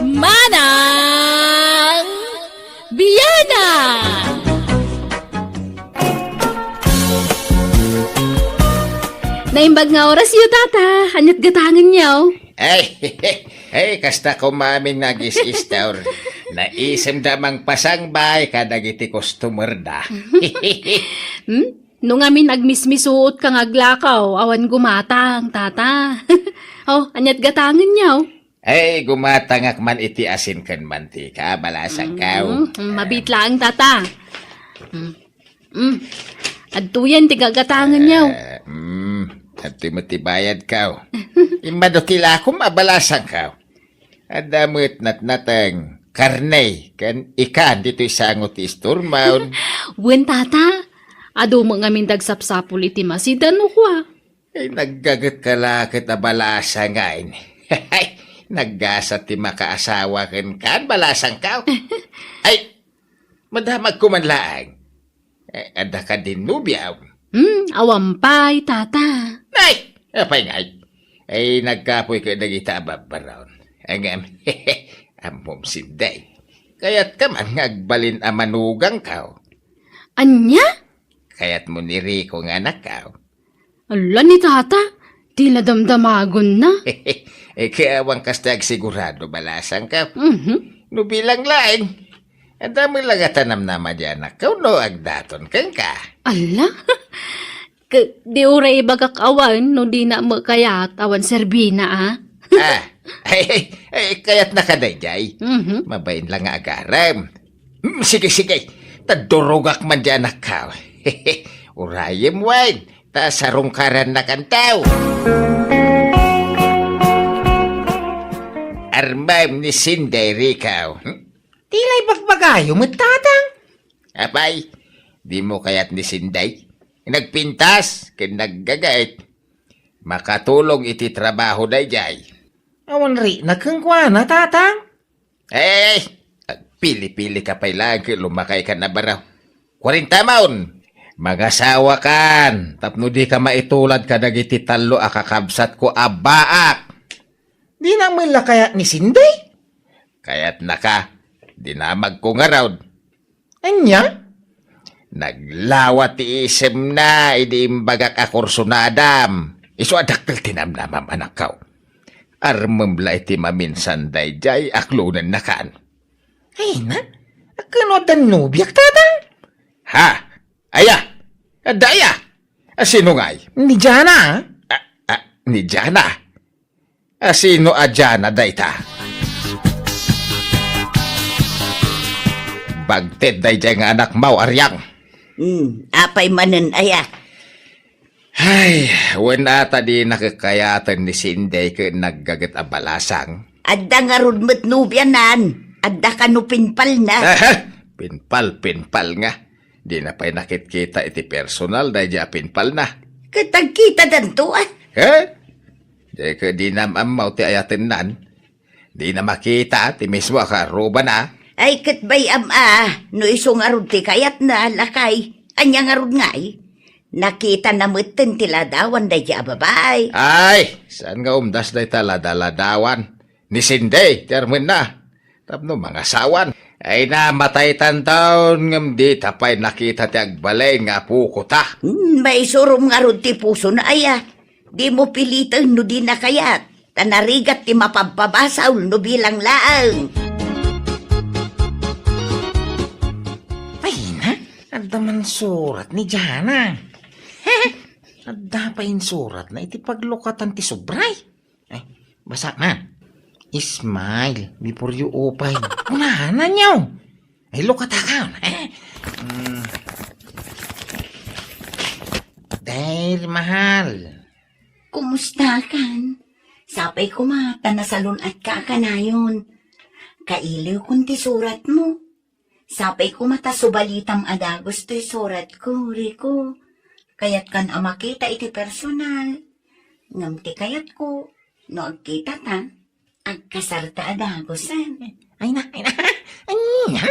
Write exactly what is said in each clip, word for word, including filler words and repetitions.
Manang Biana! Naimbag nga oras yo, Tata. Aniat gatangen yo? Ay, ay, kasta ko mamin nga agis-istor. Naisemda mangpasangbay kadagiti customer da. Hmm? No ngamin agmismisuot ka nga aglakaw, awan gumatang, Tata. Oh, aniat gatangen yo? Ay, gumatangak man iti asin ken mantika, balasang kaw. Mm, mm, mabit laeng, Tata. Mm. Mm. Adtoyen ti gagatangen yo. Eh, mm, adtoy met ti bayad kaw. Immadu ti lakom a balasang kaw. Adda met natnateng, karne, ken ikan ditoy sango ti istormon. Wen, Tata. Adu met ngamin dagsapsapul iti masida no kua. Ay, naggaget ka la ket a balasang ngayen. Ay, naggasa ti makaasawa kenka, balasang kaw. Ay, madamagko man laeng. Eh, adda ka din nobia? Hmm, awan pay, Tata. Ay, apay ngay? Ay, nagkapoy ka dagita a babbaron. Ngem, ammom, Sinday. Kayat ka man nga agbalin a manugang kaw. Ania? Kayat mo ni Rico nga anak kaw? Ala ni Tata, ti nadamdamagon na. Eh, kaya awan kasta agsigurado, balasang ka. Mhm. No bilang laeng, adda met la nga tanamnama di anak kaw no agdaton kenka. Ala? Ke, di uray ibagak awan no dina met kayat awan serbina, a? Ah, ay, ay, ay, kayat na ka daydiay. Mhm. Mabain lang nga agarem. Hmm, sige, sige. Ta durogak man di anak kaw. Urayem wen, ta sarungkaran na kantaw. Armam ni Sinday, Rico. Hmm? Ti lay bagbagayo met, Tatang. Apay, di mo kayat ni Sinday? Nagpintas ken naggagait. Makatulong iti trabaho daydiay. Awan rikna kenkuana, Tatang. Eh, agpili-pili ka pay laeng ket lumakay ka na baro. Kuarenta maon, mangasawa kan, tapno di ka maitulad kadagiti tallo a kakabsatko a baak. Dina met la kayat ni Sinday? Kayatna ka, dinamagko ngarud. Ania? Naglawa ti isemna idi imbagak a kursunadam. Isu a dakkel ti namnamam, anakko. Armem la iti maminsan daydiay, aklonennakan. Ay na, agkano adda nobiak, Tatang? Ha? Aya? Adda aya? A, sino ngay? Ni Jana. A, a, ni Jana? A, sino a Jana dayta? Bagted daydiay nga anakmo, Ariang. Hmm, apay manen aya? Ay, wen ata di nakakayaten ni Sinday ken naggaget a balasang. Adda ngarud met nobianan. Adda kano pinpalna. Aha! Pinpal, pinpal nga. Di na pay nakitkita iti personal daydiay a pinpalna. Ket agkitadanto, a? He? Di ket dinam ammo ti ayatennan. Di na makita ti mismo a kaarrubana. Ay, ket bay-am a, no isu ngarud ti kayatna, lakay. Ania ngarud ngay? Nakitana metten ti ladawan daydiay a babai. Ay, saan nga umdas dayta lada-ladawan? Ni Sinday ti armenna. Tapno mangasawan. Ay, namataytan taon ngem dita pay nakita ti agbalin nga apokota. Hmm, maisurom ngarud ti pusona aya. Dimo piliten no dina kayat. Ta narigat ti mapabpabasol no bilang laeng. Ay na, adda man surat ni Jana. Adda pay insuratna iti paglukatan ti sobray. Ay, basa man. Smile before you open. Kunana niyo. Ay, lukatakan. Eh? Mm. Dear mahal. Kumusta kan? Sapay koma ta nasalun-at ka kanayon. Kailiw kon ti surat mo. Sapay koma ta subalitam a dagus toy surat ko, Rico. Kayat kan a makita iti personal. Ngem ti kayat ko, no agkita ta, agkasar ta a dagusen. Ay na, ay na. Ania?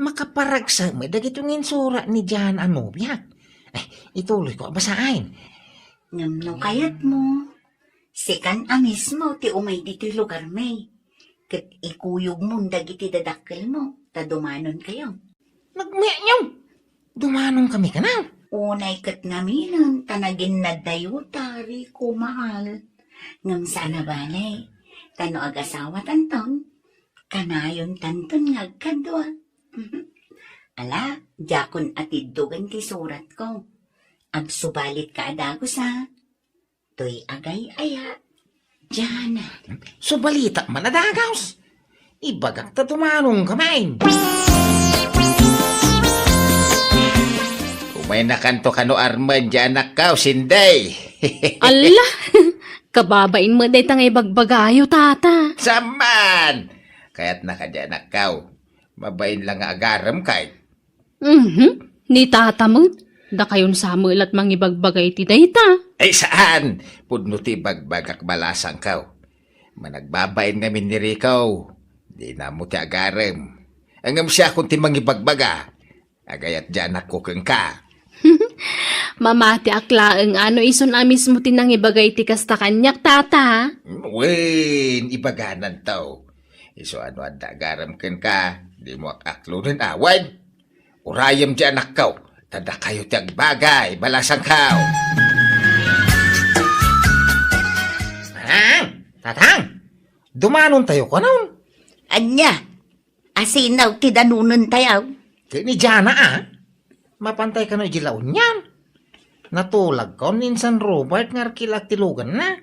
Makaparagsak met dagiti nga insurat ni Jan a nobiak. Ay, ituloy ko a basaen. Ngem no kayat mo, Sikan a mismo ti umay ditoy lugarmi, ket ikuyogmon dagiti dadakkelmo, ta dumanonkayo. Nagmeayo! Dumanonkami kano? Unay ket ngaminen, ta naginnaddayo ta, Rico, mahal. Ngem saan a bale, ta no agasawatanton, kanayontanton nga agkadua. Ala, diakon atiddogen ti suratko. Agsubalitka a dagus, a. Toy agay-aya, Jana. Subalitak man a dagus. Ibagak ta dumanonkamin. Umaynakanto kano armen, Janakko, Sinday. Alla! Kababain met dayta nga ibagbagayo, tata. Saan man! Kayatna kadi, anakko. Mabain la nga agarem kay. Mhm. Ni tata met, dakayon sa met la't mangibagbagay ti dayta. Ay, saan! Pudno ti ibagbagak, balasangko. Managbabain ngamin ni Rico. Dina mo ti agarem. Ngem siakon ti mangibagbaga. Agayat diay anakko kenka. Mamatiak laeng a no isun a mismo ti nangibagay ti kasta kaniak, tata. Wen, ibagananto. Isu a no adda agarem kenka, dimo ak-aklonen a. Wen, urayem diay anakko, ta dakayo ti agbagay, balasangko. Tatang! Tatang! Dumanontayo kunon. Ania? Asino ti danonentayo? Ket ni Jana, a. Mapantay kano idiay La Union. Natulagkon ni Insan Robert nga arkilak ti luganna.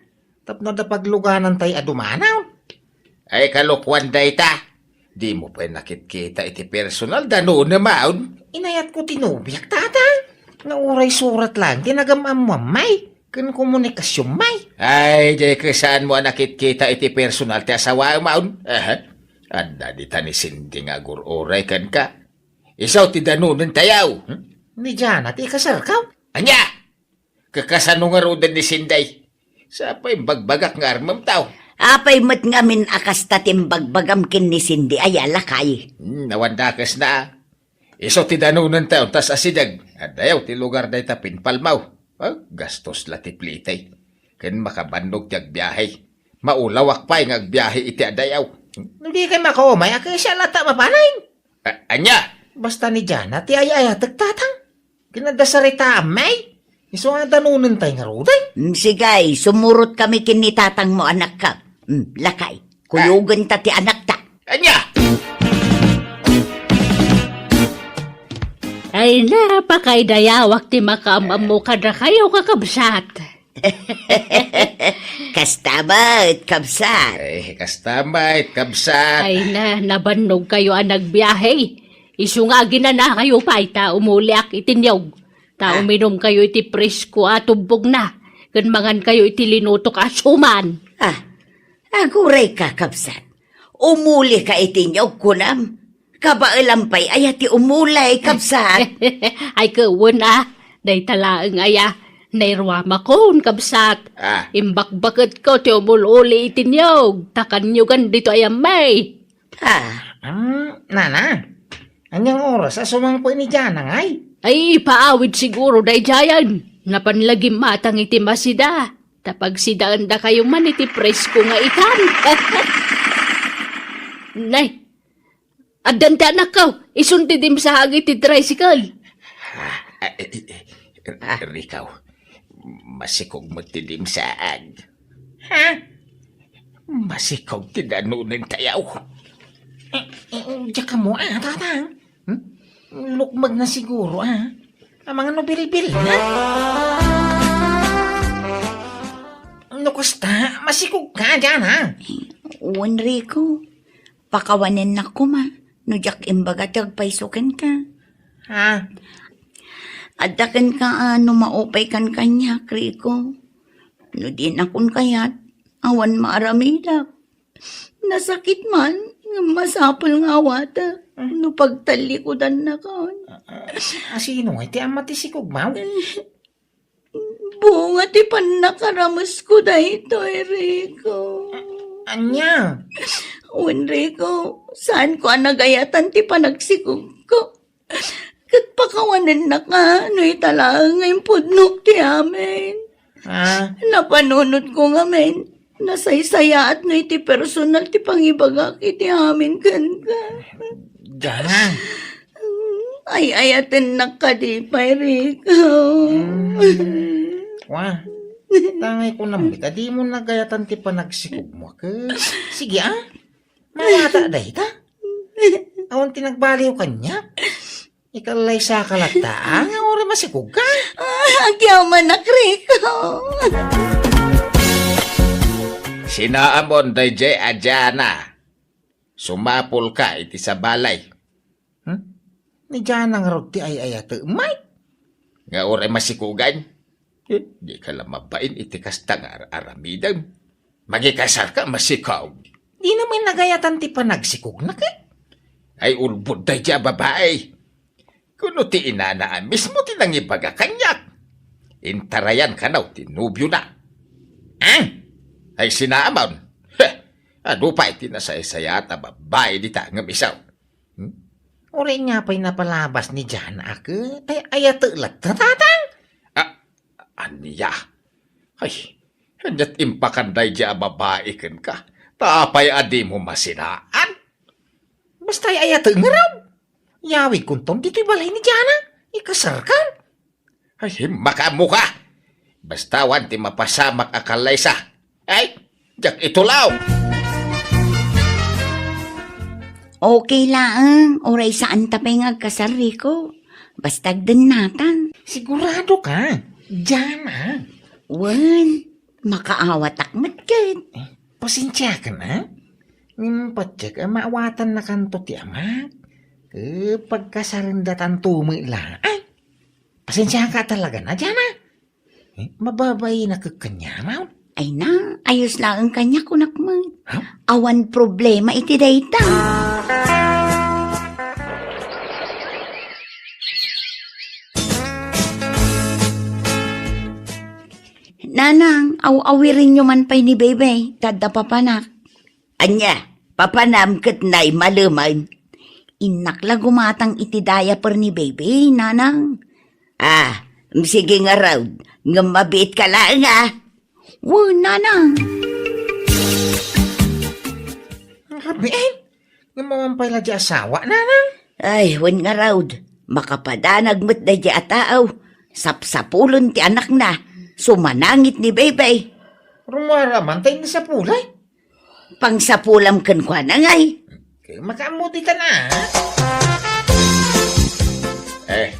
Tapno adda pagluganantay a dumanon. Ay, kalokuan dayta. Dimo pay nakitkita iti personal, danonem, a. Inayatko ti nobiak, tata. Nga uray surat laeng ti nagam-ammoammay ken komunikasionmay. Ay, diay ket saanmo a nakitkita iti personal ti asawaem, a. Aha. Adda dita ni Cindy nga agur-uray kenka. Isu ti danonentayo. Hmm? Ni Jana ti ikasarko? Ania? Kakasano ngaruden ni Sinday? Sa pay imbagbagak nga armemto. Apay met ngamin a kasta ti imbagbagam ken ni Cindy, aya, lakay? Hmm, awan dakesna. Isu ti danonentayo, tas asideg. Addayo ti lugar dayta pinpalmaw. Ah, gastos la ti plite. Ken makabannog ti agbiahe. Maulawak pay nga agbiahe iti adayo. No dikay makaumay, a, kasian latta mapanen. A-, ania? Basta ni Jana ti ay-ayatek, tatang. Ken adda saritaam, may? Isu nga danonentay ngaruden. Mm, sige, sumurotkami ken ni tatangmo, anakko. Mm, lakay, kuyogenta ti anakta. Ania? Ay, napakaydayawak ti makaam-ammo kadakayo, kakabsat. Kasta met, kabsat. Ay, kasta met, kabsat. Ay na, nabannogkayo a nagbiahe. Isu nga aginanakayo pay ta umuliak iti niyog. Ta Ah. uminumkayo iti presko a tubbogna, ken mangankayo iti linutok a suman. Ah, agurayka, kabsat. Umulika iti niyog, kunam. Kabaelam pay aya ti umulay, kabsat? Ay, ket wen, a. Dayta laeng aya. Nairuamakon, kabsat. Ah. Imbakbaketko ti umul-uli iti niyog, ta kanyogan ditoy a may. Ah. Hmm, nana, aniang oras a sumangpet ni Jana ngay? Ay, ipaawid siguro daydiayen. Napan la gimmatang iti masida. Ta pagsidaendakayo man iti presko nga ikan. Nay, addan ti anakko, isun ti dimsaag iti tricycle. Ah, eh, eh, eh, Ah. Rico, masikog met ti dimsaag. Ha? Masikog ti danonentayo. Eh, eh, diak ammo, a, tatang. Hmm? Lukmegna siguro, a. Amangan no bilbil, ha? No kasta, masikogka diay, a. Wen, Rico, pakawanennak koma no diak imbaga ti agpayso kenka. Ha? Adda kenka a no maupaykan kaniak, Rico. No dinakon kayat, awan maaramidak. Nasakit man, ngem masapul nga awatek no pagtallikudannakon. A, a, asino ngay ti ama ti sikogmo? Bunga ti pannakaramesko daytoy, Rico. Ania? Wen, Rico, saanko a nagayatan ti panagsikogko. Ket pakawanennaka no ita laeng nga impudnok ti amin. Ah? Napanunotko ngamin, nasaysayaat no iti personal ti pangibagak iti amin kenka. Diana. Ay-ayatennak kadi pay, Rico. Hmm. Wa, tangay ko namit, a dimo nagayatan ti panagsikogmo, ket sige, ah. Mawata dayta. Awan ti nagbaliw kaniak. Ikallaysaka latta, ah, nga uray masikogka. Ah, agyamanak, Rico. Sinaamon daydiay a Diana. Sumapulka iti sabalay. Hmm? Ni Diana ngarud ti ay-ayatek, Mike? Nga uray masikogan? Eh, dika la mabain iti kasta nga ar-aramidem. Mangikasarka, masikog. Dina met nagayatan ti panagsikogna, ket? Ay, ulbod daydiay a babai. Kuno ti inana a mismo ti nangibaga kaniak. Intarayan kano ti nobiona. Ah? Ay, sinaamon. Heh, adu pay ti nasaysayaat a babai dita ngem isu. Hmm? Uray nga pay napalabas ni Diana a ket ay-ayatek latta, tatang? Ah, ania? Ay, aniat impakan daydiay a babai kenka? Ta apay a dimo masinaan? Basta ay-ayatek ngarud. Yawidkonton ditoy balay ni Diana. Ikasarkan. Ay, makaammoka! Basta awan ti mapasamak a kallaysa. Ay, diak itulaw! Okay laeng, uray saanta pay nga agkasar, Rico. Basta agdennatan. Sigurado ka? Diana? Wen, makaawatak met ket. Eh, pasensiakan, a? Ngem patiek a maawatannakanto ti amak. Eh, pagkasarendatan to met la. Ay, pasensiaka talaga na, Diana. Eh, mababainak kaniak. Ay na, ayos laeng kaniak, kunak met. Ha? Awan problema iti dayta. Nanang, aw-awirenyo man pay ni Bebe, ta adda papanak. Ania, papanam ket naimalemen? Innak la gumatang iti diaper ni Baby, Nanang. Ah, sige ngarud, ngem mabiitka laeng, a. Wen, Nanang. Abi, eh? Ngem awan pay la di asawa, Nanang? Ay, wen ngarud, makapadanag met daydi a tao. Sapsapulen ti anakna, sumanangit ni Baby. Rummuar man tay ni sapulay? Pangsapulam kenkuana ngay. Makaammo ditan, a. Eh,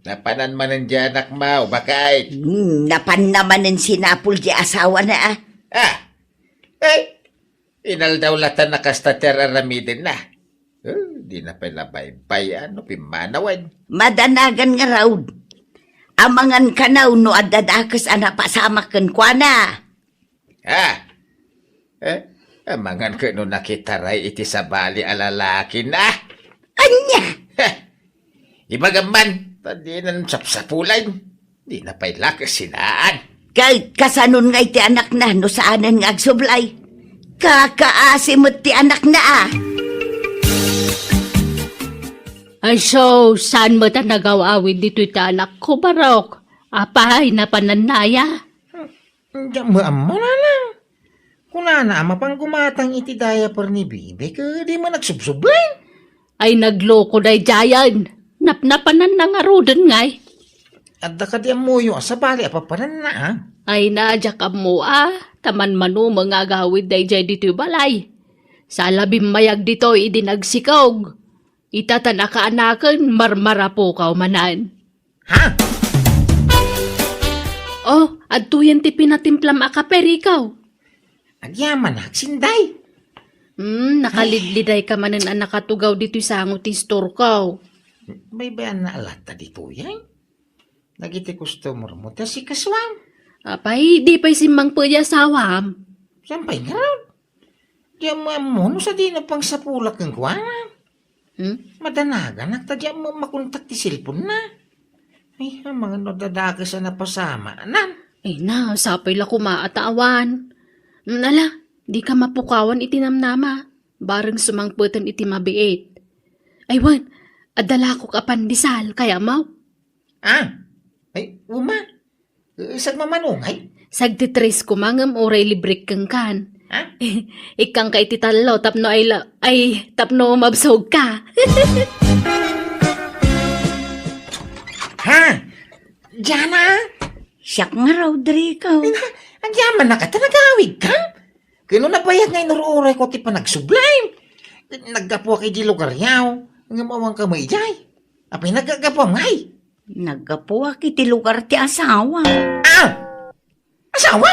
napanan manen di anakmo, baket? Hmm, napanna manen sinapul di asawana, a. Ah, eh, inaldaw latta a kasta ti ar-aramidenna. Eh, dina pay la baybay-an no pimmanawen. Madanagan ngarud. Amangan kano no adda dakes a napasamak kenkuana. Ah, eh, amangan ket no nakitaray iti sabali a lalakina. Ania? Heh, ibagam man, ta dinan sapsapulan. Dina pay la kasinaan. Ka-, kasanon ngay ti anakna no saanen nga agsublay? Kakaasi met ti anakna, a. Ay, so, saan met a nagaw-awid ditoy ti anakko, Barok? Apay, napanannaya? Diak met ammo, Nanang. Kunana a mapan gumatang iti diaper ni Bibi, ket di man agsubsublen. Ay, nagloko daydiayen. Napnapananna ngaruden ngay. Adda kadi ammoyo a sabali a papananna, a? Ay, na, diak ammo, a. Ta manmanumeng nga agawid daydiay ditoy balay. Saan la bimmayag ditoy idi nagsikog. Ita ta nakaanaken, marmarapukaw manen. Ha? Oh, adtoyen ti pinatimplam a kape, Rico. Agyamanak, Sinday. Hmm, nakalidliday ka manen a nakatugaw ditoy sango ti istorko. Baybay-anna latta ditoy, ay? Dagiti customer mo, ti asikasuam. Apay, di pay simmangpet ti asawam? Saan pay ngarud? Di ammo ammo no sadino pangsapulak kenkuana. Hmm? Madanaganak ta di ammo makontak ti cellphone-na. Ay, amangan no adda dakes a napasamanan. Ay na, sapay la koma a ta awan. Hmm, ala, dika mapukawan iti namnama. Bareng sumangpeten iti mabiit. Ay wen, adda lakok a pandesal, kayatmo? Ah, ay, uma. Eh, sagmamano ngay? Sagtitres koma ngem uray librek kenkan. Ha? Ikkanka iti tallo tapno ay la-, ay, tapno mabsogka. Ha? Diana? Siak nga, Rodrigo. Ay na, agyamanak ta nagawidka? Ket no nabayag nga inur-urayko ti panagsublim. Naggapuak iti lugaryo, ngem awanka met idiay. Apay naggapuam ngay? Naggapuak iti lugar ti asawa. Ah! Asawa?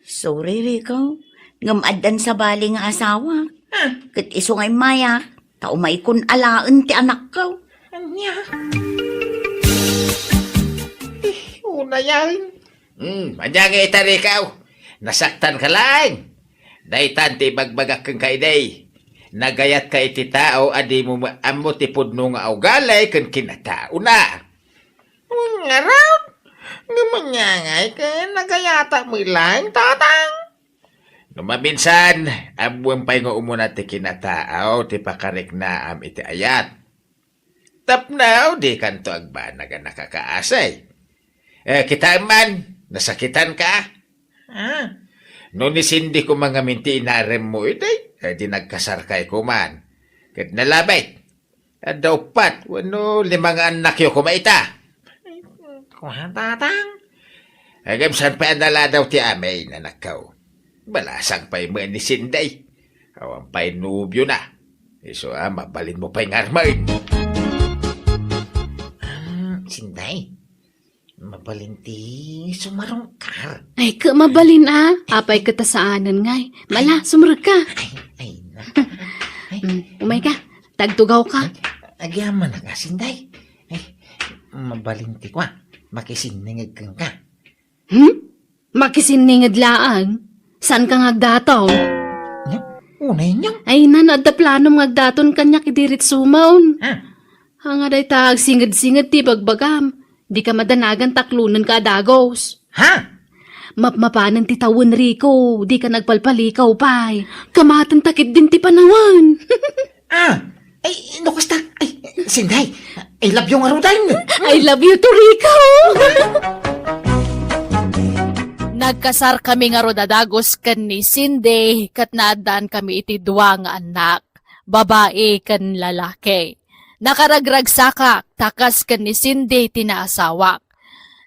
Sorry, Rico. Ngem addan sabali nga asawa. Ah. Ket isu nga immayak, ta umaykon alaen ti anakko. Ania? Eh, unayen. Hmm, ania nga ita, Rico? Nasaktanka laeng. Daytan ti ibagbagak kenka idi. Nagayatka iti tao a dimo ammo ti pudno nga ugali ken kinataona. Ngarud, ngem ania ngay ket nagayatak met laeng, Tatang? No maminsan, ammoem pay nga umuna ti kinataaw ti pakariknaam iti ayat. Tapno, dikanto agbanag a nakakaasay. Eh, kitaem man, nasakitanka? Ah. No ni Cindy koma ngamin ti inaremmo idi, eh, di nagkasarkay koman. Ket nalabit. Adda uppat wenno lima nga annakyo koma ita. Ay, kua, Tatang. Ngem saan pay a naladaw ti amin, anakko? Balasang pay met ni Sinday. Awan pay nobiona. Isu a, mabalinmo pay nga armen. Ah, Sinday. Mabalin ti sumarungkar. Ay, ket mabalin a. Apay ket ta saanen ngay. Mala, sumrekka. Ay, ay, na. Ay. Mm, umayka. Tagtugawka. Ay, agyamanak a, Sinday. Ay, mabalin ti kua. Makisinninged kenka. Hmm? Makisinninged laeng? Saanka nga agdaton? Nya? Unay nya? Ay, nano, adda planom nga agdaton kaniak idi ritsumon. Ah. Anga dayta agsinged-singed ti bagbagam. Dika madanagan ta aklonenka a dagus. Ha? Mapmapanen ti tawen, Rico, dika nagpalpalikaw pay. Kamaten ta ketdin ti panawen. Ah, ay, no kasta, ay, Sinday, I love you ngaruden. I love you too, Rico. Nagkasarkami ngarud a dagus ken ni Sinday ket naaddankami iti dua nga annak, babai ken lalaki. Nakaragragsakak ta kas ken ni Sinday ti naasawak.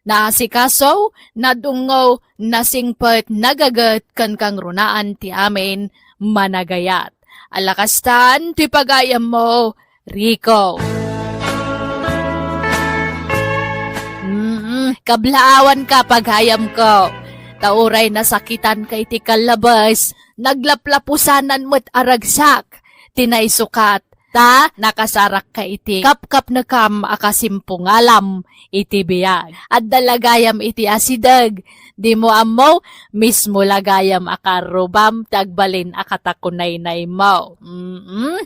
Naasikaso, nadungngo, nasingpet, nagaget, ken kangrunaan ti amin, managayat. Ala kastan ti pagayammo, Rico. Mm, kablaawanka, pagayamko. Ta uray nasakitanka iti kallabes, naglaplapusanan met a ragsak ti naisukat. Ta nakasarakka iti kapkapnekam a kasimpungalam iti biag. Adda la gayam iti asideg, dimo ammo, mismo la gayam a karrubam ti agbalin a katakunaynaymo. Mm-mm.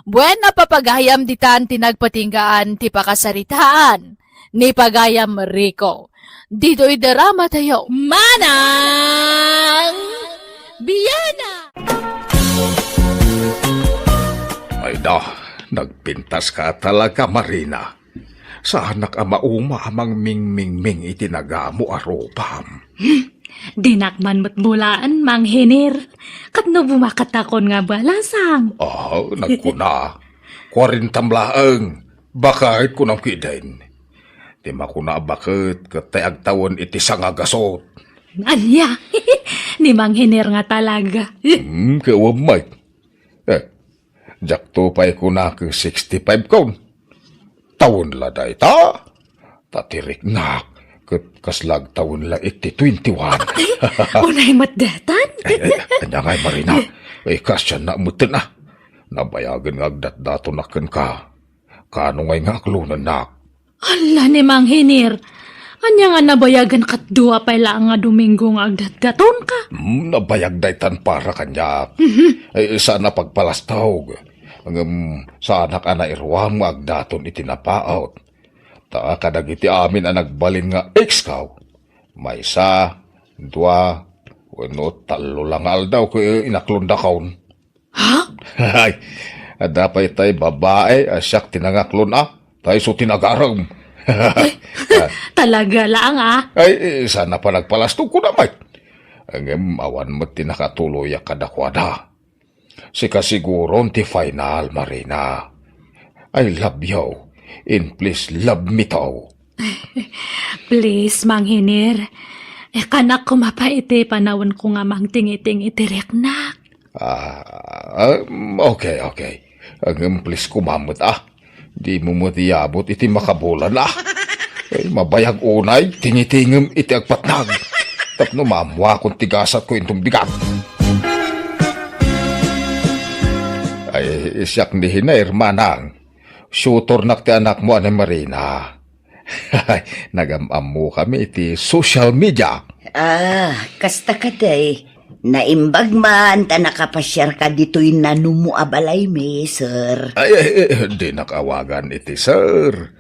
Bueno, papagayam ditan ti nagpatinggaan ti pakasaritaan ni pagayam Rico. Ditoy dramatayo, Manang Biana! Ay da, nagpintaska talaga, Marina. Saanak a mauma a mangmingmingming iti nagamo a rupam. Hmm, dinak man met bulaen, Mang Hiner. Ket no bumakkatakon nga balasang. Ah, nagkuna. Kuarentam laeng. Baket kunam ketdin. Ti makuna a baket ket tay agtawen iti sangagasut. Ania? Ni Mang Hiner nga talaga. Hmm, ket wen met. Eh, diakto pay kuna ket sixty-five kon. Tawen la dayta? Ta ti riknak, ket kasla agtawen la iti twenty-one. Ay, unay met daytan? Ay, ay, ania ngay, Marina? Eh, kasianna met, ah. Nabayagen nga agdatdatonak kenka. Kano ngay nga aklonennak? Alla ni Mang Hiner, ania nga nabayagen ket dua pay laeng nga Domingo nga agdatdatonka? Hmm, nabayag daytan para kaniak. Mhm. Eh, saan a pagpalastog. Ngem saanak a nairuam nga agdaton iti napaut. Ta kadagiti amin a nagbalin nga ex-ko, maysa, dua, wenno tallo la nga aldaw ket inaklondakon. Ha? Ay, adda pay tay babai a siak ti nangaklon a, ta isu ti nagarem. Ay, talaga lang, ah. Ay, eh, saan a panagpalastog ko na, Mike. Ngem awan met ti nakatuloyak kadakuada. Sika siguron ti final, Marina. I love you, and please love me too. Please, Mang Hiner. Ikanak koma pay iti panawenko nga mangtingiting iti riknak. Ah, ah, okay, okay. Ngem please koma met, ah. Dimo met iyabut iti makabulan, ah. Ay, mabayag unay, tingitingem iti agpatnag. Tapno maammuakon ti gasatko inton bigat. Ay, siak ni Hiner, manang. Tutornak ti anakmo a ni Marina. Nagam-ammokami iti social media. Ah, kasta kadi. Naimbag man ta nakapasiarka ditoy nanumo a balaymi, sir. Ay, ay, ay, dinak awagan iti sir.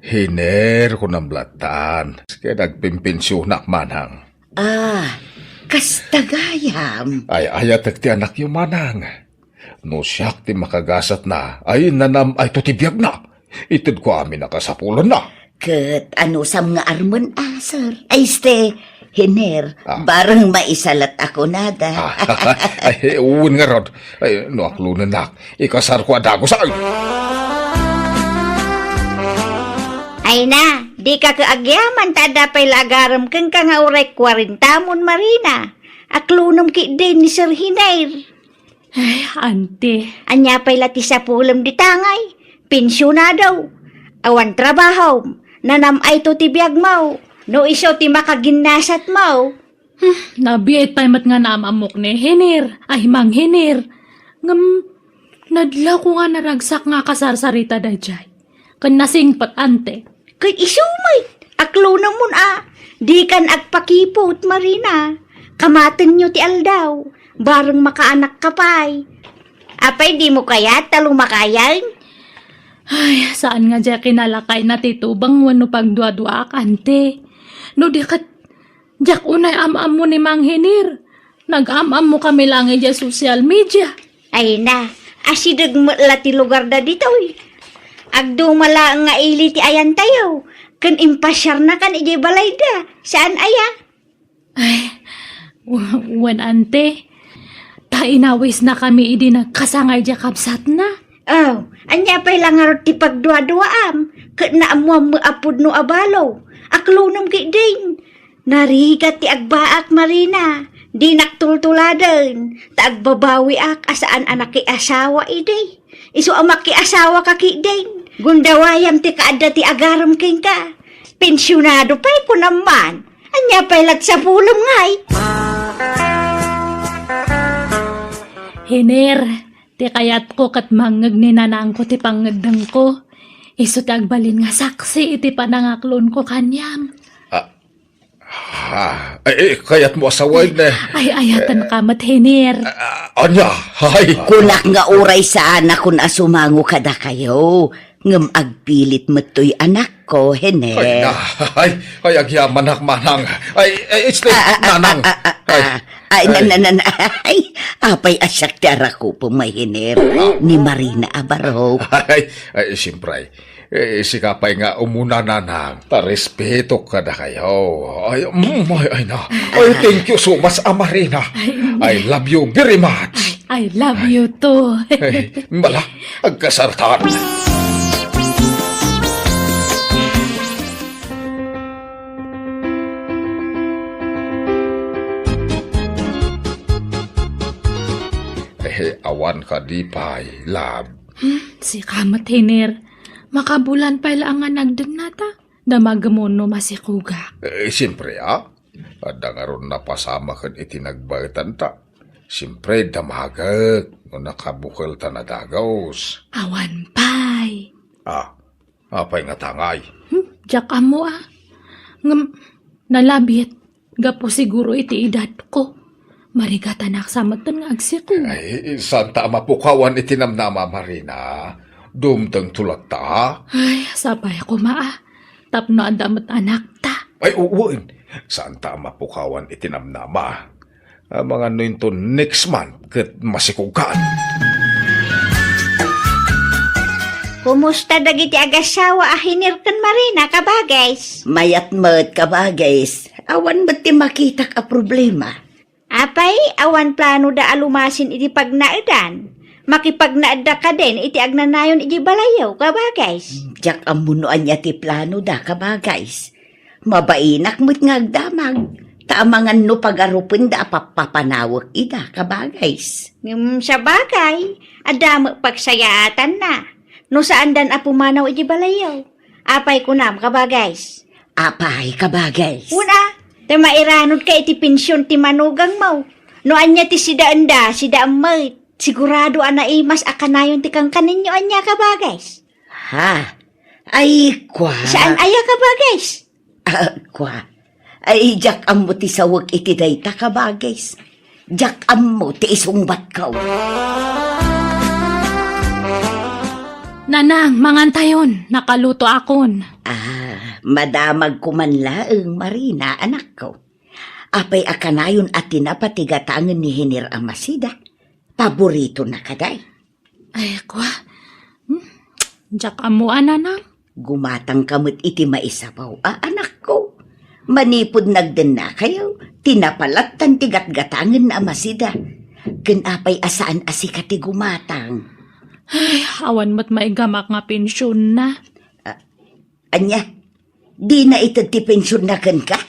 Hiner, kunam lattan. Kaya nagpimpensionak, manang. Ah, kasta gayam. Ay, ayatek ti anakyo, manang. No siak ti makagasatna, ay, nanam-ayto ti biagna. Itedko amin a kasapulanna. Ket anusam nga armen a, sir? Ay, este, Hiner, ah, bareng maisalat a kunada. Ah, ay, wen ngarud. Ay, no aklonennak, ikasarko a dagus, ay. Ay na, dika ket agyaman ta adda pay la agarem kenka nga uray kuarentamon, Marina. Aklonem ketdin ni Sir Hiner. Ay, ante. Ania pay la ti sapulem dita ngay? Pensionado. Awan trabahom. Nanam-ayto ti biagmo. No isu ti makaginnasatmo. Hmm, nabiit pay met nga naam-ammok ni Hiner. Ay, Mang Hiner. Ngem, nadlawko nga naragsak nga kasarsarita daydiay. Ken nasingpet, ante. Ket isu met, aklonemon a, dikan agpakiput, Marina. Kamatenyo ti aldaw, bareng makaanakka pay. Apay, dimo kayat ta lumakayen? Ay, saan nga diay kinalakayna ti tubeng wenno pagduaduaak, ante. No di ket, diak unay am-ammo ni Mang Hiner. Nag-am-ammokami laeng idiay social media. Ay na, asideg met la ti lugarda ditoy. Agduma laeng nga ili ti ayantayo, ken impasiarnakan idiay balayda. Saan aya? Ay, w-, wen, ante. Ta inawisnakami idi nagkasangay diay kabsatna. Aw, ania pay la ngarud ti pagduaduaam? Ket naammoam met a pudno a balo. Aklonem ketdin. Narigat ti agbaak, Marina. Dinak tultuladen, ta agbabawiak a saan a nakiasawa idi. Isu a makiasawaka ketdin, gundawayam ti kaadda ti agarem kenka. Pensionado pay, kunam man. Ania pay la ti sapulem ngay? Hiner, ti kayatko ket mangngeg ni nanangko ti pangngeddengko. Isu ti agbalin nga saksi iti panangaklonko kaniam. Ah, Ah, ay, ay, kayatmo a sawen, eh. Ay, ayatenka met, Hiner. Ah, ania? Ay. Kunak nga uray saanakon a sumango kadakayo, ngem agpilit met toy anakko, Hiner. Ay, na, ay, ay, agyamanak, manang. Ay, ay, este, ah, ah, ah, nanang. Ah, ah, ah, ay, ah, ay, ay, na, na, na, na, ay, apay a siak ti arakupem, Hiner. Ah. Ni Marina a barok. Ay, ay, siyempre. Eh, sika pay nga umuna, nanang, ta respetok kadakayo. Ay, mm, ay, ay na. Ay, thank you so much, Amarina. Ay, I love you very much. I love you too. Ay, bala, agkasartan. Eh, awan kadi pay, love. Hmm, sika met, Hiner. Makabulan pay la nga nagdengna ta. Damagem no masikogak. Eh, siyempre, ah. Adda ngarud napasamak iti nagbaetan ta. Siyempre, damagek no nakabukel ta nadagus. Awan pay. Ah, apay nga tangay? Hmm, diak ammo, ah. Ngem, nalabit. Gapu siguro iti edadko. Marigatanak sa metten nga agsiko. Ay, saan ta a mapukawan iti namnama, Marina. Dumteng tulakta. Ay, sapay koma, ah. Tapno adda met anakta. Ay, wen. Saan ta a mapukawan iti namnama. Amangan no inton next month ket masikogkan. Kumusta dagiti agasawa a Hiner ken Marina, kabagays? Mayat met, kabagays. Awan met ti makitak a problema. Apay, awan planoda a lumasin iti pagnaedan? Makipagnaedda kadin iti agnanayon iti balayyo, kabagays? Diak ammo no ania ti planoda, kabagays. Mabainak met nga agdamag, ta amangan no pagarupenda a pappapanawek ida, kabagays. Ngem sabagay, adda met pagsayaatanna. No saandan a pumanaw iti balayyo. Apay kunam, kabagays? Apay, kabagays? Una, ta mairanodka iti pension ti manugangmo. No ania ti sidaenda, sidaem met. Sigurado a naimas a kanayon ti kankanenyo ania, kabagays? Ha? Ay, kwa. Saan aya, kabagays? Ah, kwa. Ay, diak ammo ti sawek iti dayta, kabagays. Diak ammo ti isungbatko. Nanang, mangantayon. Nakalutoakon. Ah, madamagko man laeng, Marina, anakko. Apay a kanayon a tinapa ti gatangen ni Hiner a Masida? Paboritona kadi? Ay, kwa. Hmm? Diak ammo a, Nanang. Gumatangka met iti maisabaw a, anakko. Manipud nagdennakayo, tinapa lattan ti gatgatangen a Masida. Ken apay a saan a sika ti gumatang? Ay, awan met maigamak nga pensionna. Ah, ania? Dina ited ti pensionna kenka?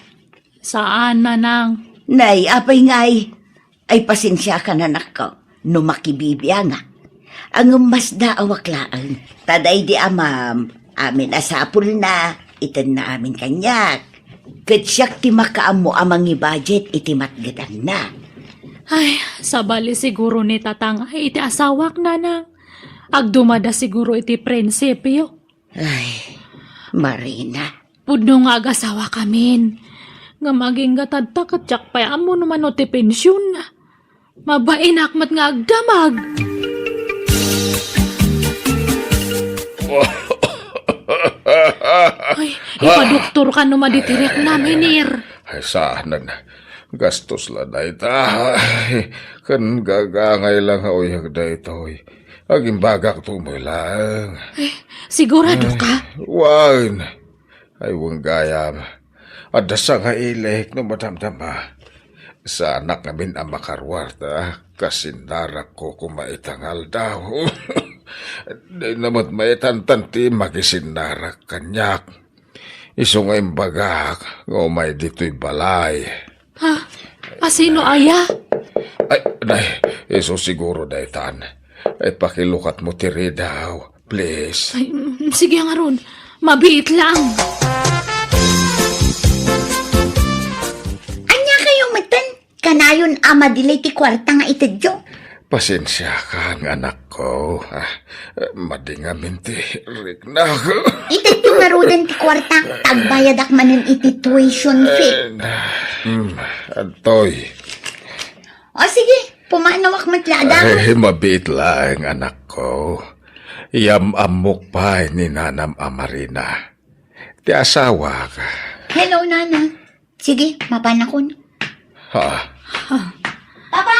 Saan, Nanang. Nay, apay ngay? Ay, pasensiakan, anakko, no makibibiangak. Ngem masdaawak laeng. Ta daydi amam, amin a sapulna, itedna amin kaniak. Ket siak ti makaammo a mangi-budget iti matgedanna. Ay, sabali siguro ni Tatang ay iti asawak, Nanang. Agdumada siguro iti prinsipio. Ay, Marina. Pudno nga agasawakamin. Ngem agingga tatta ket diak pay ammo no mano ti pensionna. Mabainak met nga agdamag. Ay, ipadoktorka no madi ti riaknam, Hiner. Ay, saanen. Gastos la dayta. Ay, ken gagangay la nga uyag daytoy. Agimbagakto met laeng. Eh, siguradoka? Ay, wen. Ay, wen gayam. Adda sangailik no madamdama. Saanak ngamin a makaruar ta kasinnarakko koma ita nga aldaw. Dina met maitantan ti makisinnarak kaniak. Isu nga imbagak nga umay ditoy balay. Ha? A sino aya? Ay, nay, isu siguro daytan. Ay, pakilukatmo ti ridaw, please. Ay, mm, sige ngarud. Mabiit lang. Ania kayo metten? Kanayon a madilay ti kuarta nga itedyo? Pasensiakan, anakko. Ah, madi ngamin ti riknak. Itedyo ngaruden ti kuarta, ta agbayadak manen iti tuition fee. Eh, na, hmm, adtoy. O sige, pumanawak met la, adda. Ay, mabiit laeng, anakko. Yam-ammok pay ni nanam a Marina. Ti asawak. Hello, Nana. Sige, mapanakon. Ha? Papa,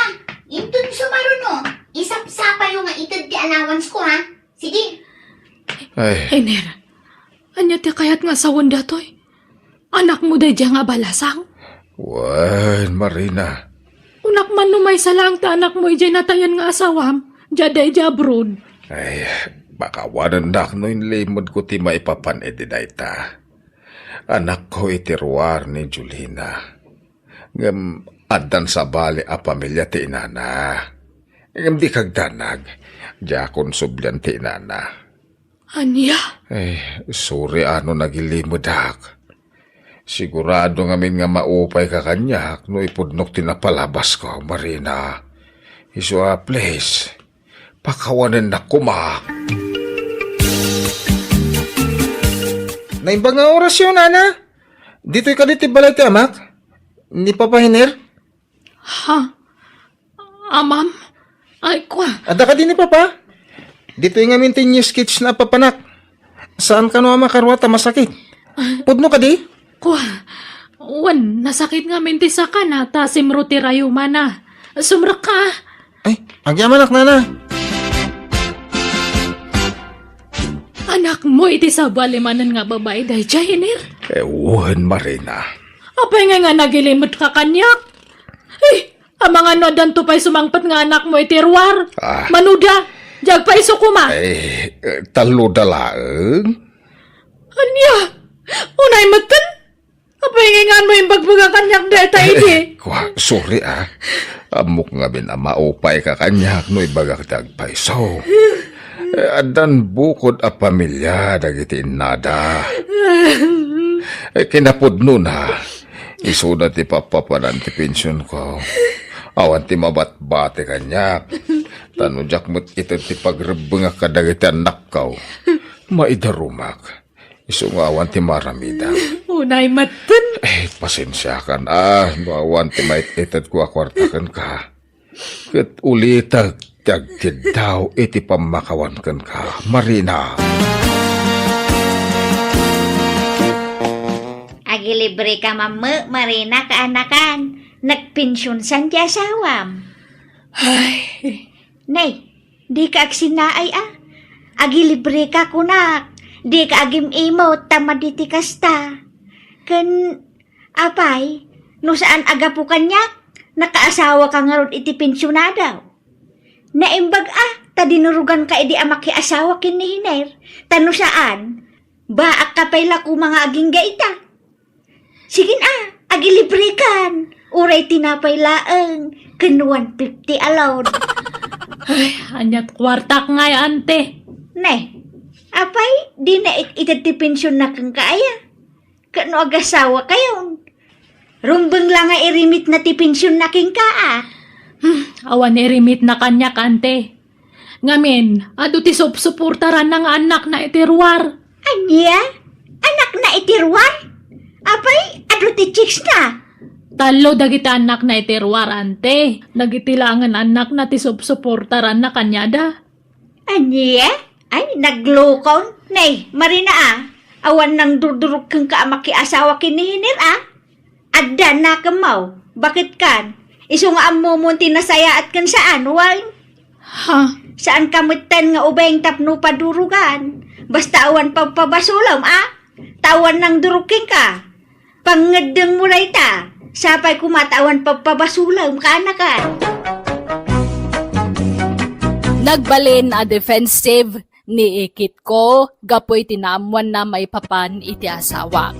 inton sumaruno, isapsapayo nga ited ti allowance ko, ha? Sige. Ay. Hiner, ania ti kayat nga sawen datoy? Anakmo daydiay nga abalasang? Wen, Marina. Kunak man no maysa laeng ti anakmo idiay natayan nga asawam, diay daydiay abroad. Ay, pakawanennak no inlimedko ti maipapan idi dayta. Anakko iti ruar ni Julina. Ngem addan sabali a pamilia ti inana. Ngem di kagdanag, diakon sublian ti inana. Ania? Eh, sorry a no nagilimedak. Sigurado ngamin nga maupayka kaniak no ipudnok ti napalabasko, Marina. Isu a, please, pakawanennak koma. Naimbag nga orasyo, Nana. Ditoy kadi ti balay ti amak? Ni Papa Hiner? Ha? Amam? Ay, kwa. Adda kadi ni Papa? Ditoy ngamin ti new sketch na papanak. Saan kano a makaruar ta masakit? Pudno kadi? Kwa. Wen, nasakit ngamin ti sakana ta simro ti rayumana. Sumrekka. Ay, agyamanak, Nana. Anakmo iti sabali manen nga babai daydiay, Iner? Eh, wen, Marina. Apay ngay nga nagilimetka kaniak? Eh, amangan no addanto pay sumangpet nga anakmo iti ruar? Ah. Manuda, diak pay isu koma. Eh, eh, tallo da laeng? Ania? Unay metten? Apay ngay nga no imbagbaga kaniak dayta idi? Eh, kwa, sorry, ah. Ammok ngamin a maupay ka kaniak no ibagak ti agpayso. Eh, addan bukod a pamilia dagiti innada. Eh, kinapudnona, isuna ti pappapanan ti pensionko. Awan ti mabatbati kaniak. Ta no diak met ited ti pagrebbengak kadagiti annakko, maidarumak. Isu nga awan ti maramidam. Unay metten. Eh, pasensiakan, ah, no awan ti maited ko a kuarta kenka. Ket ulitek ti agkiddaw iti pammakawan kenka, Marina. Agilibre ka mammo, Marina, kaanakan. Nagpensionsan ti asawam. Ay. Nay, dika agsinnaay a. Agilibre ka kunak. Dika agim-imot ta madi ti kasta. Ken, apay, no saan a gapu kaniak, nakaasawa ka ngarud iti pensionado. Naimbag a, ta dinurugan ka idi a makiasawa ken ni Hiner. Ta no saan, baak ka pay la koma nga agingga ita. Sige na, agilibre kan. Uray tinapay laeng, ken one fifty a load. Ay, aniat kuartak ngay, ante? Ne, apay, di na it-, ited ti pensionna kenka aya? Ket no agasawa kayon, rumbeng la nga irimitna ti pensionna kenka, a? Hmm, awan irimitna kaniak, ante. Ngamin, adu ti supsuportaranna nga annakna iti ruar. Ania? Annakna iti ruar? Apay, adu ti chicks na? Tallo dagiti annakna iti ruar, ante. Dagiti laengen annakna ti supsuportaranna kaniada. Ania? Ay, naglukon. Nay, Marina, a. Awan nangdurdurog kenka a makiasawa ken ni Hiner, a. Adda nakemmaw. Baket kan? Isu nga ammomon ti nasayaat ken saan, wen? Ha? Saan ka metten nga ubeng tapno padurugan. Basta awan pagpabasolem, a? Ta awan nangdurog kenka. Pangngeddengmo dayta. Sapay koma ta awan pagpabasolem, kaanakan. Nagbalin a defensive ni Ikitko gapu iti naammoanna maipapan iti asawak.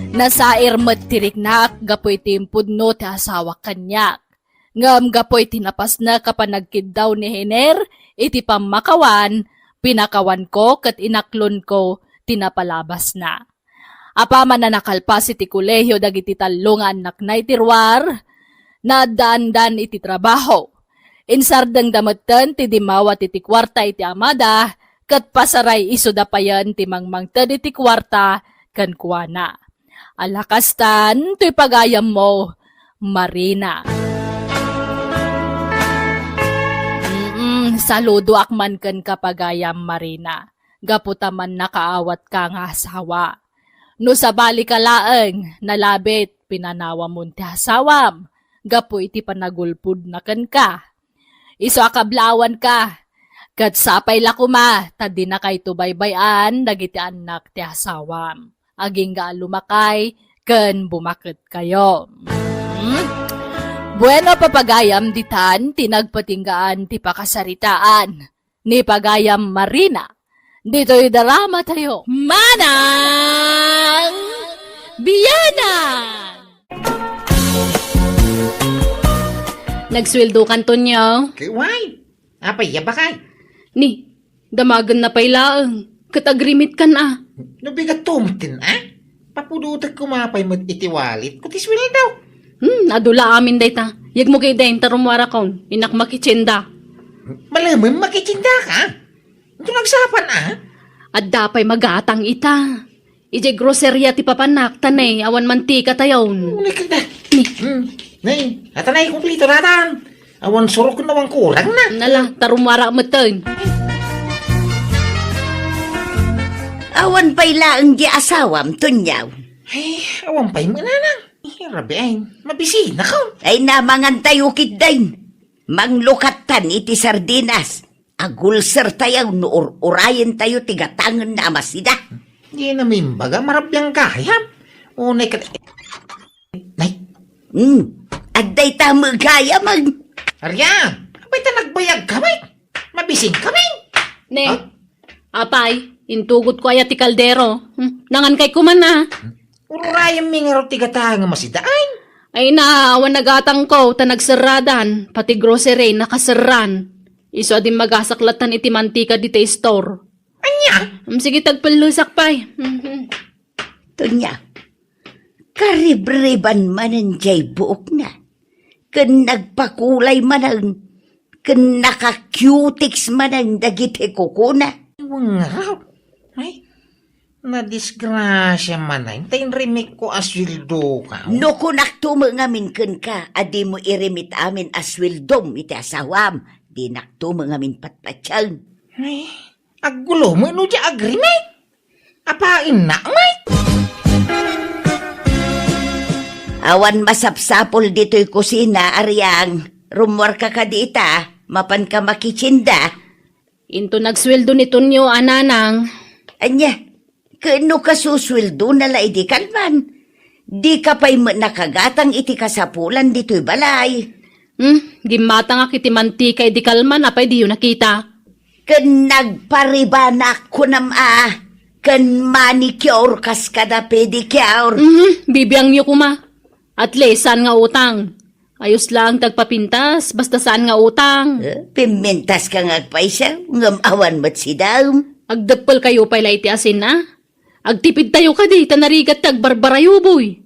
Nasair met ti riknak gapu iti impudno ti asawak kaniak. Ngem gapu iti napasnek a panagkiddaw ni Hiner iti pammakawan, pinakawanko ket inaklonko ti napalabasna. Apaman a nakalpas iti kolehio dagiti tallo nga annakna iti ruar, naaddaandan iti trabaho. Insardengda metten ti dimmawat iti kuarta iti amada, ket pasaray isuda payen ti mangmangted iti kuarta kenkuana. Ala kastan toy pagayammo, Marina. Mm, saludoak man kenka, pagayam Marina, gapu ta mannakaawatka nga asawa. No sabali ka laeng, nalabit pinanawamon ti asawam gapu iti panagulpodna kenka. Isu a kablaawanka, ket sapay la koma ta dinakayto baybay-an dagiti annak ti asawam. Agingga a lumakay ken bumaketkayo. Hmm? Bueno, papagayam, ditan ti nagpatinggaan ti pakasaritaan ni pagayam Marina. Ditoy drama tayo. Manang Biyanan! Nagsueldo kan, Tonyo. Kay why? Apay, ya bakay? Ni, damagen na pay laeng. Ket agrimit kan a. No bigat tumtin, a? Papudotek koma pay met iti wallet ko ti sueldo. Hmm, adu la amin dayta. Yegmo kay dayta rummuarakon, innak makitsinda. Malemem makitsinda ka? Ito nagsapan, a? Adda pay magatang ita. Idiay groceria ti papanak, ta ne, awan mantika tayon. Uy, kada. Ni. Hmm. Ne, ata ne, kumplito natan. Awan surok no awan kurang na. Nala, ta rummuara metten. Awan pay laeng di asawam, Tunyaw. Ay, awan pay mananang. Eh, rabi ay, mabisina ka. Ay, namangan tayo kitdin. Manglukattan iti sardinas. Agulsertayo no ur-urayentayo ti gatangenna a masida. Dina imbaga, marabiang gayam. Unay ket, nay. Hmm. Adda ita met gayam, ag- Arya, apay ta nagbayag kami? Mabising kami? Ne. Ha? Apay, intugotko aya ti kaldero. Hmm, nangankay koma a. Ur-urayem mi ngarud ti gatang a masidaen. Ay na, awan nagatangko, ta nagserradan, pati grocery, nakaserran. Isu a dimmagasak latta iti mantika dita store. Ania? Hmm, sige, tagpellesak pay. Mhm. Tonya, karibriban manen jay buokna, ken nagpakulay manen, ken naka-cutex manen dagiti kukuna. Wengngarud. Ay, nadisgrasia manen, ta inrimikko a sueldoka. No kunakto met ngamin kenka a dimo irimit amin a sueldom iti asawam, dinakto met ngamin patpatien. Ay, aggulo met no di agrimit. Apaennak met. Awan masapsapul ditoy kusina, Ariang. Rummuarka kadi ita, mapanka makitsinda. Inton agsueldo ni Tonyo a nanang. Ania, ket no kasusueldona la idi kalman, dika pay met nakagatang iti kasapulan ditoy balay. Hmm, gimmatangak iti mantika idi kalman, apay diyo nakita? Ken nagparibanak kunam a, ken manicure kas kada pedicure. Mhm, bibiangyo koma. At least, saan nga utang? Ayos laeng ti agpapintas, basta saan nga utang. Eh, pimmintaska nga agpayso, ngem awan met sidaem. Agdeppelkayo pay la iti asin, a? Agtipidtayo kadi, ta narigat ti agbarbarayo, boy.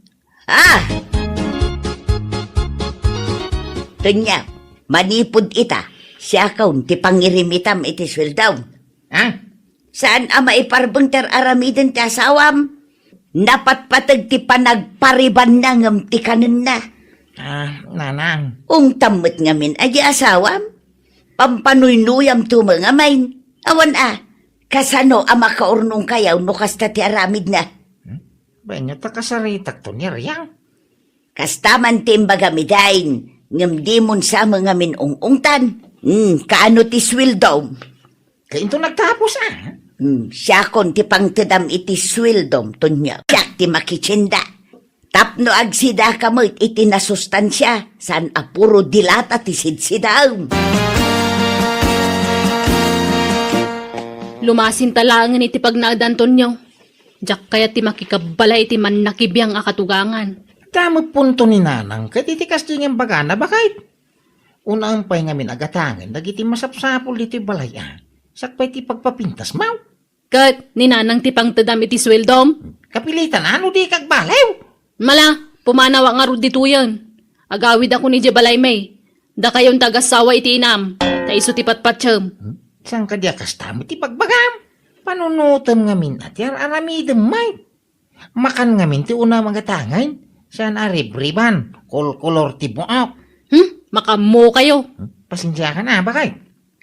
Ah! Tonya, manipud ita, siakon ti pangirimitam iti sueldom. Ah? Saan a maiparbeng ti ar-aramiden ti asawam? Napatpateg ti panagparibanna ngem ti kanenna. Ah, nanang. Ungtam met ngamin a di asawam? Pampanuynuyamto met ngamin. Awan a, kasano a makaurnongkayo no kasta ti aramidna? Hmm? Wen, ta kasaritakto ni Ariang. Kasta man ti imbagam idiay, ngem dimon sa met ngamin ung-ungtan. Hmm, kaano ti sueldom? Kainto nagtapos, a? Hmm, siakon ti pangtedam iti sueldom, Tonyo. Siak ti makitsinda. Tapno agsidaka met iti nasustansia, saan a puro dilata ti sidsidaem. Lumasinta laengen iti pagnaedan, Tonyo. Diak kayat ti makikabbalay iti mannakibiang a katugangan. Damo punto ni nanang ket iti kasdi nga imbagana, baket. Unaem pay ngamin a gatangen dagiti masapsapul ditoy balay, a. Sakbay ti pagpapintasmo. Ket ni nanang ti pangtedam iti sueldom? Kapilitan a no dika agbaliw. Mala, pumanawak ngarud ditoyen. Agawidakon idiay balaymi. Dakayon ti agassawa iti inam, ta isu ti patpatiem. Hmm? Saan kadi a kasta met ti bagbagam? Panunotem ngamin a ti ar-aramidem met. Makan ngamin ti unaem a gatangen, saan a ribriban, kolkolor ti buok. Hmm? Makaammokayo. Hmm? Pasensiakan a, baket.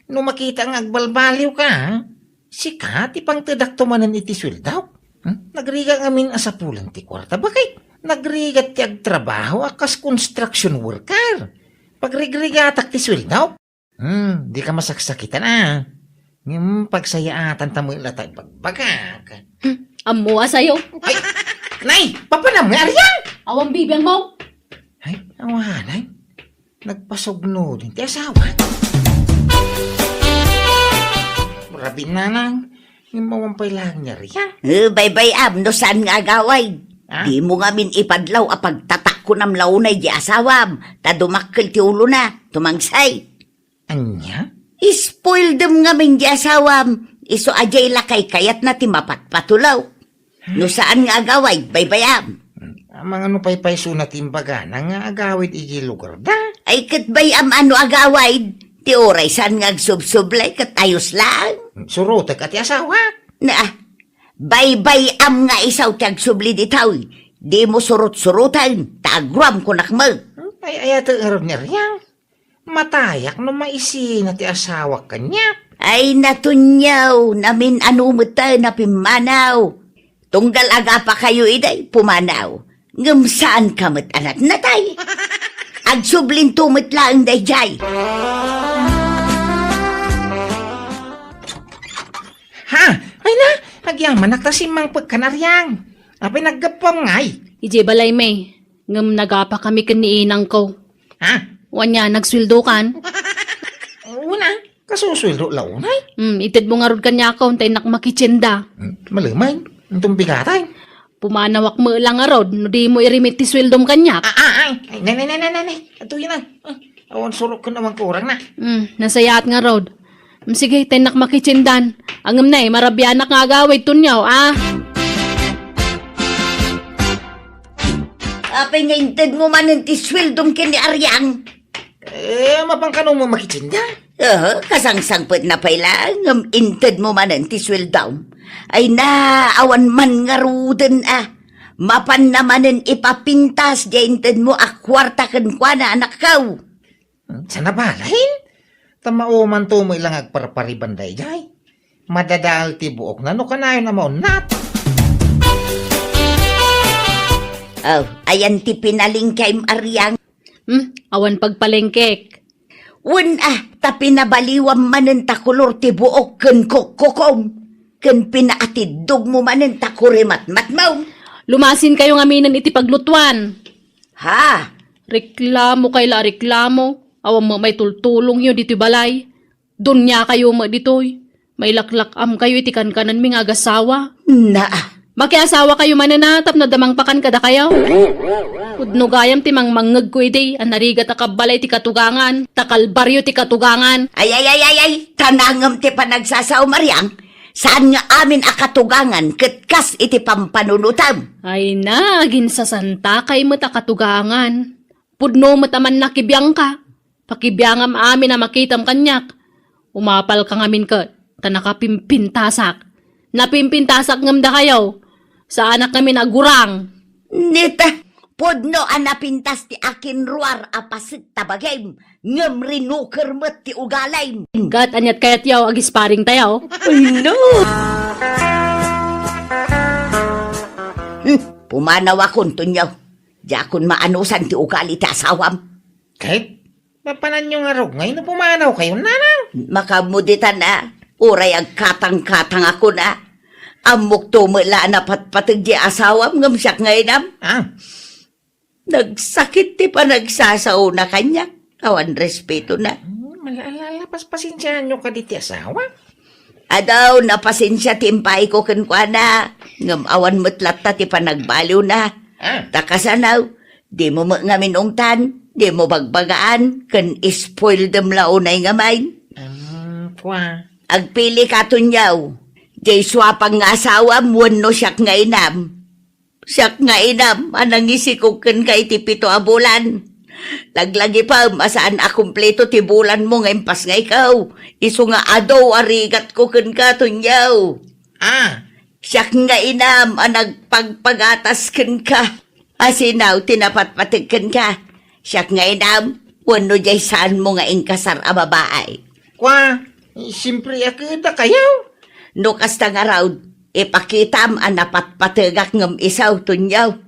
No makita nga agbalbaliwka, sika ti pangtedakto manen iti sueldok. Hmm? Nagrigat ngamin a sapulan ti kuarta, baket. Nagrigat ti agtrabaho a kas construction worker. Pagrigrigatak ti sueldok. Hmm, dika masaksakitan a. Ngem pagsayaatan ta met la ta ibagbagak. Hmm, ammo a sayo. Ay, nay, papanam nga Ariang! Awan bibiangmo. Ay, awanan. Nagpasugno din ti asawa. Rabi, nanang, ngem awan pay laeng ni Ariang. Eh, baybay-am no saan nga agawid. Ha? Dimo ngamin ipadlaw a pagtatakkonam la unay di asawam, ta dumakkel ti ulona, tumangsay. Ania? Ispoildem ngamin di asawam, isu a diay la kaykayatna ti mapatpatulo. No saan nga agawid, baybay-am. Amangan no paypaysona ti imbagana nga agawid iti lugarda? Ay, ket bay-am a no agawid, ti uray saan nga agsubsublay ket ayos laeng. Surotek a ti asawa. Na, baybay-am nga isu ti agsubli ditoy. Dimo surot-suroten, ta agroam kunak met. Ay, ay, ayatek ngarud ni Ariang. Matayak no maisina ti asawak kaniak. Ay, natunyaw, namin-ano met tayo napimmanaw. Tunggal agapakayo iday, pumanaw. Ngem saan ka met a natnatay. Agsublinto met laeng daydiay. Yamanak ta simmangpet kan Ariang. Apay naggapuam ngay? Idiay balay, May. Ngem nagapakami ken ni inangko. Ha? Wen aya, nagsueldokan? Una, kasusueldo la unay? Hmm, itedmo ngarud kaniak, ta innak makitienda. Hmm, malumayen, inton bigatay. Pumanawak met la ngarud, no dimo irimit ti sueldom kaniak. Ah, ah, ay, ay, ne, ne, ne, ne, ne, ne. Atoy na. Ah, awan surok ken awan kurang na. Hmm, nasayaat ngarud. Hmm, sige, ta innak makitiendan. Ngem nay, marabianak nga agawid, Tonyo, ah. Apay nga intedmo manen ti sueldom ken ni Ariang? Eh, mapan kano mo makitienda? Eh, kasangsangpetna pay laeng ngem intedmo manen ti sueldom. Ay na, awan man ngaruden a. Mapanna manen ipapintas diay intedmo a kuarta kenkuana, anakko. Hmm, saan a balet? Ta maomanto met la nga agparpariban daydiay. Madadael ti buokna no kanayon a maunnat. Oh, ayan ti pinalengkem, Ariang. Hmm, awan pagpalengkek. Wen a, ta pinabaliwam manen ta kolor ti buok ken kokkokom, ken pinaatiddogmo manen ta kurimatmatmo. Lumasinkayo ngaminen iti paglutuan. Ha? Reklamo kay la a reklamo. Awan met maitultulongyo ditoy balay. Duniakayo met ditoy. Mailaklak-amkayo iti kankanenmi nga agasawa. Na. Makiasawakayo manen a tapno adda mangpakan kadakayo. Pudno gayam ti mangmangngegko idi a narigat a kabbalay ti katugangan, ta kalbaryo ti katugangan. Ay, ay, ay, ay, ay, ta nangem ti panagsasaom, Ariang. Saan nga amin a katugangan ket kas iti pampanunotem. Ay na, aginsasantakay met a katugangan. Pudno met a mannakibiangka. Pakibiangam amin a makitam kaniak. Umapalka ngamin ket ta nakapimpintasak. Napimpintasak ngem dakayo. Saanak ngamin a gurang. Nita, pudno a napintas ti akinruar a paset ta bagim, ngem rinuker met ti ugalim. Ket aniat kayatyo, agisparing tayo? Ay, no! Hmm, pumanawakon, Tonyo. Diakon maanusan ti ugali ti asawam. Ket? Mapananyo ngarud ngay no pumanawkayon, nanang? Makaammo ditan a, uray agkatangkatangakon a. Ammokto met la a napatpateg ti asawam ngem siak nga inam. Ah. Nagsakit ti panagsasaona kaniak. Awan respetona. Hmm, ala, ala, ala, pas-, pasensiaanyo kadi ti asawa? Adu, napasensia ti impaayko kenkuana, ngem awan met latta ti panagbaliwna. Ah. Ta kasano, dimo met ngamin ungtan, dimo bagbagaan, ken spoildem la unay ngamin. Hmm, kua. Agpilika, Tonyo. Diay suapan nga asawam wenno siak nga inam. Siak nga inam a nangisikog kenka iti pito a bulan. Laglagipem a saan a kumpleto ti bulanmo nga impasngayko. Isu nga adu a rigatko kenka, Tonyo. Ah. Siak nga inam a nagpagpagatas kenka. Asino ti napatpateg kenka? Siak nga inam, wenno diay saanmo nga inkasar a babai? Kua, siempre a kadakayo. No kasta ngarud, ipakitam a napatpategak ngem isu, Tonyo.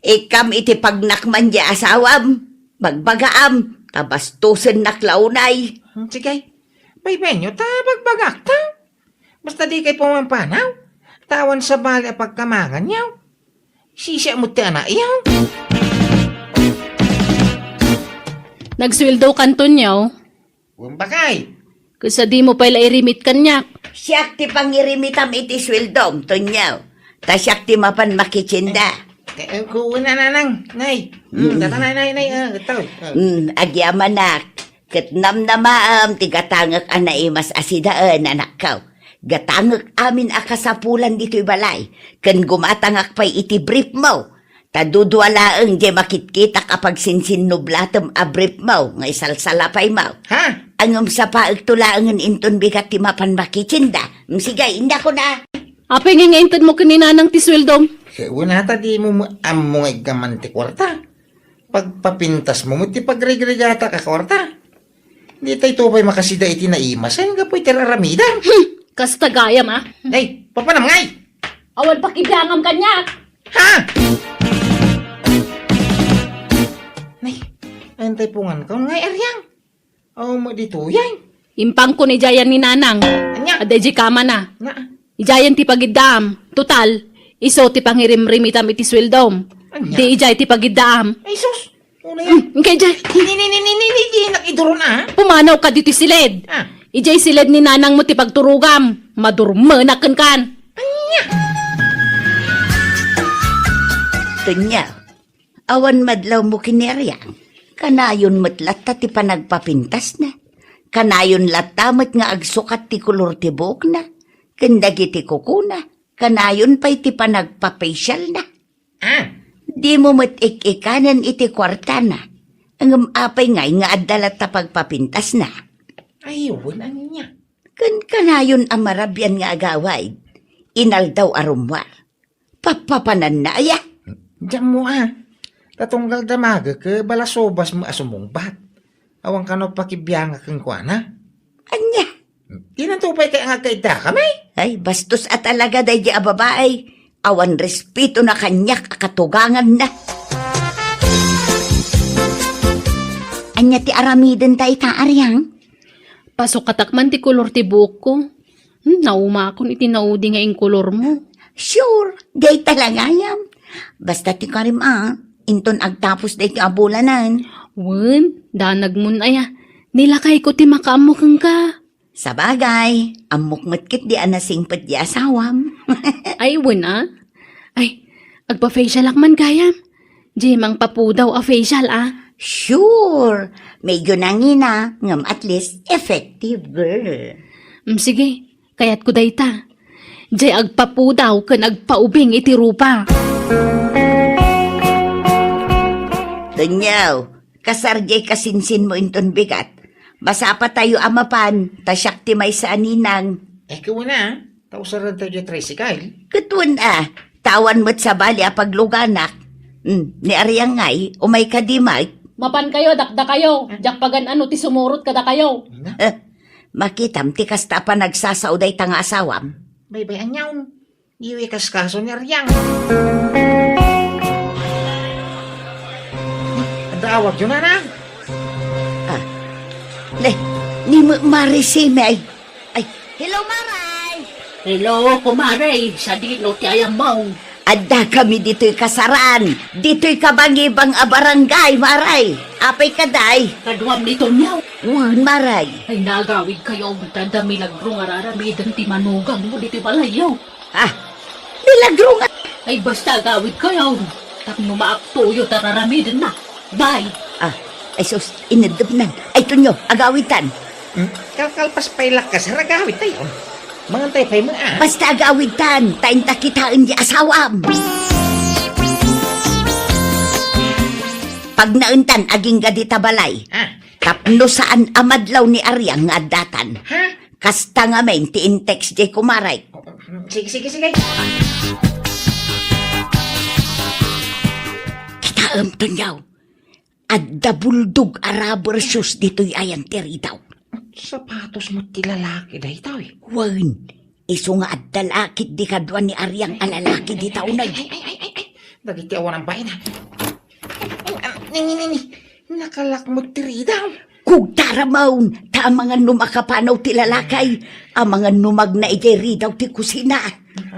Ikkam iti pagnakman diay asawam, bagbagaam, ta bastosennak la unay. Hmm, sige. Baybayenyo ta bagbagakto. Basta dikay pumampanaw, ta awan sabali a pagkamanganyo. Sisiak met ti anakyo. Nagsueldokan, Tonyo? Wen bakay. Ket sadimo pay la irimit kaniak. Siak ti pangirimitam iti sueldom, Tonyo. Ta siak ti mapan makitienda. Eh, eh, ku-, una, nanang, nay. Mm, mm. Tata, nay, nay, nay, ah, ito. Ah. Mm, agyamanak. Ket namnamaem ti gatangek a naimas a sidaen, anakko. Gatangek amin a kasapulan ditoy balay, ken gumatangak pay iti briefmo. Ta dudua laeng diay makitkitak a pagsinsinnublatem a briefmo nga isalsalapaymo. Ha? Ngem sapaekto laengen inton bigat ti mapan makitienda. Mm, sige, indakon a. Apay ngay nga intedmo ken ni nanang ti sueldom? Ket una ta dimo ammo nga iggaman ti kuarta. Pagpapintasmo met ti pagrigrigata a kuarta. Dita ito pay makasida iti naimasen gapu iti raramidam. Hmm, kasta gayam, a. Ay, papanam ngay? Awan pakibiangam kaniak. Ha? Nay, antay pungan ka ngay, Ariang. Aw, mo ditoy, ay. Impangko ni Jayan ni Nanang. Ania? Adda idiay kamana. Na. Idiayen ti pagiddaam. Total, isu ti pangirimrimitam iti sueldom. Ania? Di idiay ti pagiddaam. Ay, sus! Una yan. Hmm, inkay idiay. Ni, ni, ni, ni, ni, ni, di nakiduron, ah. Pumanaw ka ditoy siled. Ah. Idiay siled ni nanang mo ti pagturogam. Madurmenak kenkan. Ania? Tonyo, awan madlawmo ken ni Ariang. Kanayon met latta ti panagpapintasna. Kanayon latta met nga agsukat ti kolor ti buokna. Ken dagiti kukuna, kanayon pay ti panagpafacialna. Ah. Dimo met ik-ikanen iti kuartana. Ngem apay ngay nga adda latta pagpapintasna? Ay, wen, ania? Ken kanayon a marabian nga agawid, inaldaw a rummuar. Pappapananna aya? Diammo, ah. Ta tunggal damagek, balasubas mo a sumungbat. Awan kano pakibiangak kenkuana. Ania? Dinanto pay kay nga agkaiddakami? Ay, bastos a talaga daydi a babai. Awan respetona kaniak a katuganganna. Ania ti aramidenta ita, Ariang? Pasukatak man ti kolor ti buokko. Hmm, naumakon iti naudi nga inkolormo. Sure, dayta la gayam. Basta ti karim a, inton agtapos daytoy a bulanen. Wen, danagmon aya. Nilakayko ti makaammo kenka. Sabagay, ammok met ketdi a nasingpet di asawam. Ay, wen a. Ay, agpa-facialak man gayam. Di mangpapudaw a facial, ah. Sure, medyo nangina, ngem at least effective, girl. Mm, sige, kayatko dayta. Di agpapudaw ken agpaubing iti rupa. Tonyo, kasar diay kasinsinmo inton bigat. Masapatayo a mapan, ta siak ti maysa a ninang. Eh, kuwana, ta usarentayo diay tricycle. Ket wen a, ta awan met sabali a pagluganak. Hmm, ni Ariang ngay, umay kadi met. Mapankayo, dakdakayo. Diak pagan-ano ti sumurot kadakayo. Ina. Eh, makitam ti kasta a panagsasao dayta nga asawam. Baybay, aniaw. Iwi kaskaso ni Ariang. Adda awagyo, nana? Ah. Ne, ni Marisime ay. Ay, hello, Maray! Hello, kumare. Sadino ti ayammo? Adda kami ditoy kasaran. Ditoy kabangibang a barangay, Maray. Apay ka, day? Kaduam ni Tonyo. Wen, Maray. Ay, nagawidkayo. Adda milagro nga raramiden ti manugang mo ditoy balayyo. Ah, milagro nga. Ay, basta agawidkayo. Tapno maaktoyo ta raramidenna. Bye. Ah, ay sus, ineddepnan. Ay, Tonyo, agawidtan. Hmm? Kalkalpas pay lakkas, agawidtayo. Mangantay pay mo, ah. Basta agawidtan, ta inta kitaen di asawam. Pagnaentan, agingga dita balay. Ah. Tapno saan a madlaw ni Ariang nga addatan. Ha? Kasta ngamin ti in-text diay kumarek. Sige, sige, sige. Kitaem, Tonyo. Adda bulldog a rubber shoes ditoy ayan ti ridaw. Sapatos met ti lalaki daytoy. Wen, isu nga adda lakit di kadua ni Ariang a lalaki dita unay. Ay, ay, ay, ay, ay. Dagiti awan babain, ha? Ay, ay, ni, ni, ni, ni. Nakalak met ti ridaw. Kugtaramon, ta amangan no makapanaw ti lalaki, amangan no magna idiay ridaw ti kusina.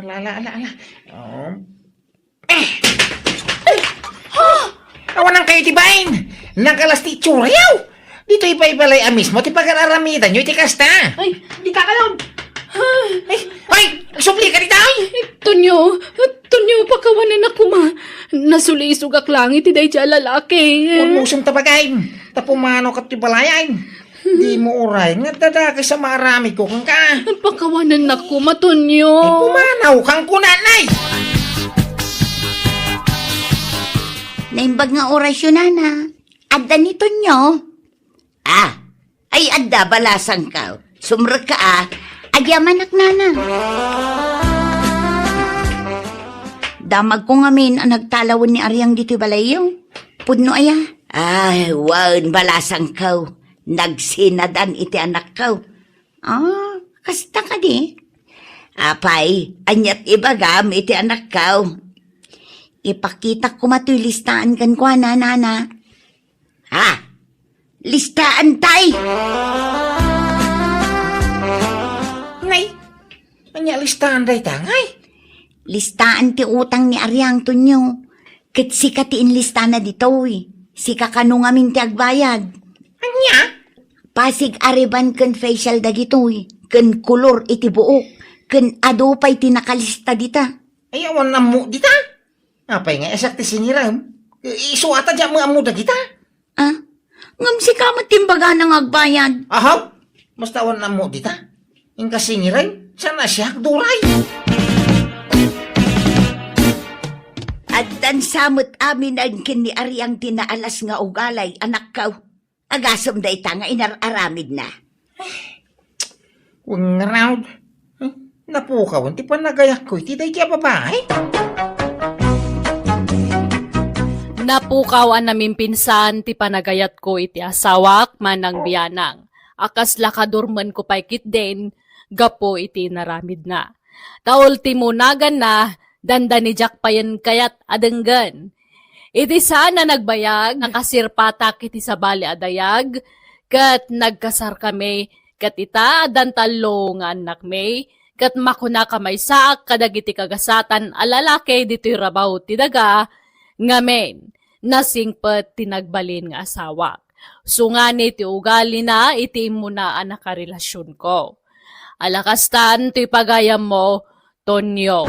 Ala, ala, ala, ala. Um. Eh! Ay! Ha? Awanankayo ti bain! Nakalas ti itsurayo! Ditoy pay balay a mismo ti pagararamidanyo iti kasta. Ay, dikakayon! Ay, ay, agsublika dita, ay! Tonyo, Tonyo, pakawanennak koma. Nasulisogak laeng iti daydi a lalaki. Ulmosem ta bagay. Ta pumanawka ti balay. Dimo uray nga adda dakes a maaramidko kenka. Pakawanennak koma, Tonyo. Ay, pumanawkan kunanay. Naimbag nga orasyo, nana. Adda ni Tonyo. Ah, ay, adda, balasangko. Sumrekka, a. Agyamanak, nana. Damagko ngamin a nagtalawen ni Ariang ditoy balayyo. Pudno aya? Ay, wen, balasangko. Nagsinadan iti anakko. Ah, kasta kadi? Apay, aniat ibagam iti anakko? Ipakitak koma toy listaan kenkuana, nana. Ha? Listaan tay! Nay, Ania listaan dayta, ngay? Listaan ti utang ni Ariang, Tonyo. Ket sika ti inlistana ditoy. Sika kano ngamin ti agbayad. Ania? Pasig a riban ken facial dagitoy, ken kolor iti buok, ken adu pay ti nakalista dita. Ay, awan ammo dita. Apay nga, asak ti singirem? Isu ata di ammo dagita. Ah? Ngem sika met ti imbagana nga agbayad. Ahaw? Basta awan ammo dita. Inka singirem? Saan a siak, duray? Addan sa met amin ken ni Ariang ti naalas nga ugalay, anakko. Agasem dayta nga inar-aramidna. Wengngarud. Eh, napukawan ti panagayatko iti daydi a babae. Napukaw a namimpinsan ti panagayatko iti asawak manang bianang. A kasla kadurmenko pay ketdin gapu iti inaramidna. Ta ultimo naganna, dandani diak payen kayat a denggen. Iti saan a nagbayag, nakasirpatak iti sabali a dayag, ket nagkasarkami, ket ita, addan tallo nga annakmi, ket makunaka maysaak kadagiti kagasatan a lalaki ditoy rabaw ti daga, ngamin, nasingpet ti nagbalin nga asawak. Sungani ti ugalina iti immuna a nakarelasionko. Ala kastan ti pagayammo, Tonyo.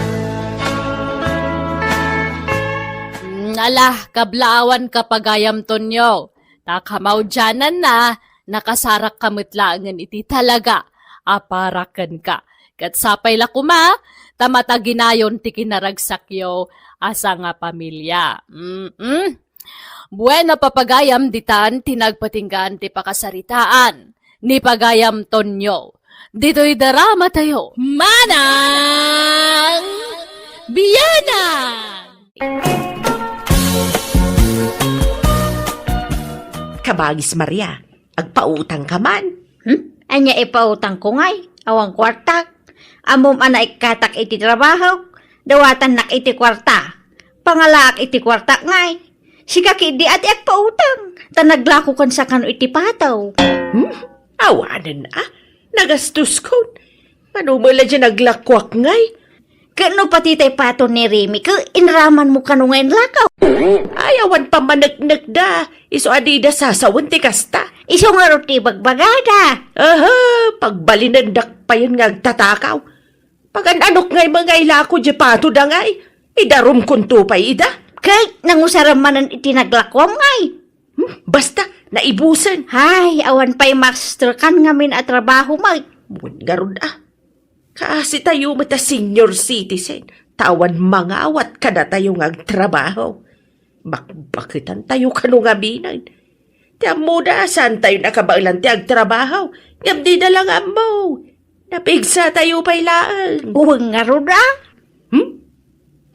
Mm, ala, kablaawanka pagayam, Tonyo. Ta kamaudiananna, nakasarakka met laengen iti talaga a para kenka. Ket sapay la koma, ta mataginayon ti kinaragsakyo a sangapamilia. Mm-mm. Bueno, papagayam, ditan ti nagpatinggaan ti pakasaritaan ni pagayam Tonyo. Ditoy daramatayo. Manang Bianang! Kabagis Maria, agpautangka man. Hmm? Ania ipautangko ngay? Awan kuartak. Ammom a naikkatak iti trabahok, dawatannak iti kuarta. Pangalaak iti kuartak ngay. Sika ketdi a ti agpautang, ta naglakokan sakano iti pato. Hmm? Awanen a, nagastoskon. Mano met la diay naglakoak ngay? Ket no pati tay pato ni Remy, ket inramanmo kano nga inlakaw? Ay, awan pammaneknekda. Isu a dida sasawen ti kasta. Isu ngarud ti ibagbagada. Aha, pagbalinendak payen nga agtatakaw. Pagan-anok ngay met nga ilako diay patoda ngay? Idarumkonto pay ida? Ket nangusaram manen iti naglakoam ngay. Hmm, basta, naibusen. Hay, awan pay masterkan ngamin a trabaho met. Wen ngarud a. Kaasitayo met a senior citizen, ta awan mangawat kadatayo nga agtrabaho. Bakbaketantayo kano ngaminen. Ti ammoda, saantayo nakabaelan ti agtrabaho, ngem dida la nga ammo. Napigsatayo pay laeng. Wen ngarud a? Hmm?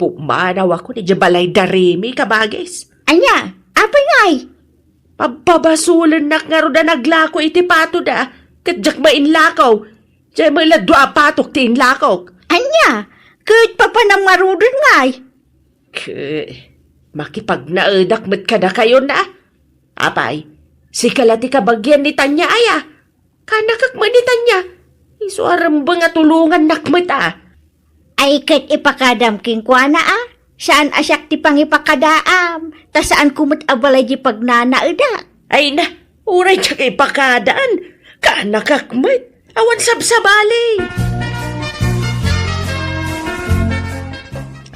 Pumanawakon idiay balay da Remy, kabagis. Ania? Apay ngay? Pabpabasolennak ngarud a naglako iti patoda, ket diak met inlako. Diay met la dua a patok ti inlakok. Ania? Ket papanam ngaruden ngay? Ket makipagnaedak met kadakayon a. Apay, sika la ti kabagian ni Tanya aya? Kaanakak met ni Tanya. Isu a rembeng a tulongannak met a. Ay ket ipakadam kenkuana a. Saan a siak ti pangipakadaam, ta saanko met a balay diay pagnanaedak. Ay na, uray diak ipakadaan. Kaanakak met. Awan sabsabali.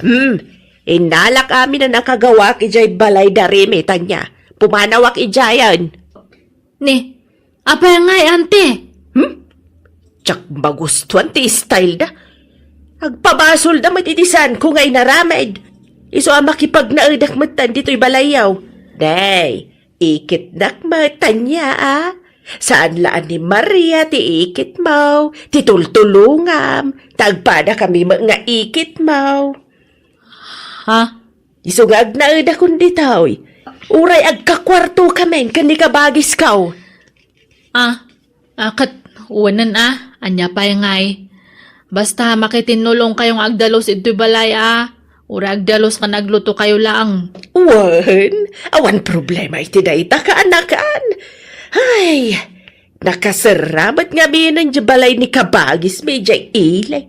Hmm, innalak amin a nakagawak idiay balay da Remy, Tanya. Pumanawak idiayen. Ni, apay ngay, ante? Hmm? Diak magustuan ti style da. Agpabasolda met iti saanko nga inaramid. Isu a makipagnaedak metten ditoy balayyo. Nay, ikitnak met, Tanya a. Saan la a ni Maria ti ikitmo, ti tultulongam, ta agpadakami met nga ikitmo. Ha? Isu nga agnaedakon ditoy. Uray agkakuartokamin ken ni kabagisko. Ah, ah, ket wenen a, ania pay ngay? Basta makitinnulongkayo nga agdalus idtoy balay a, uray agdalus ken aglutokayo laeng. Wen, awan problema iti dayta, kaanakan. Ay, nakaserra met ngaminen diay balay ni kabagismi idiay ili.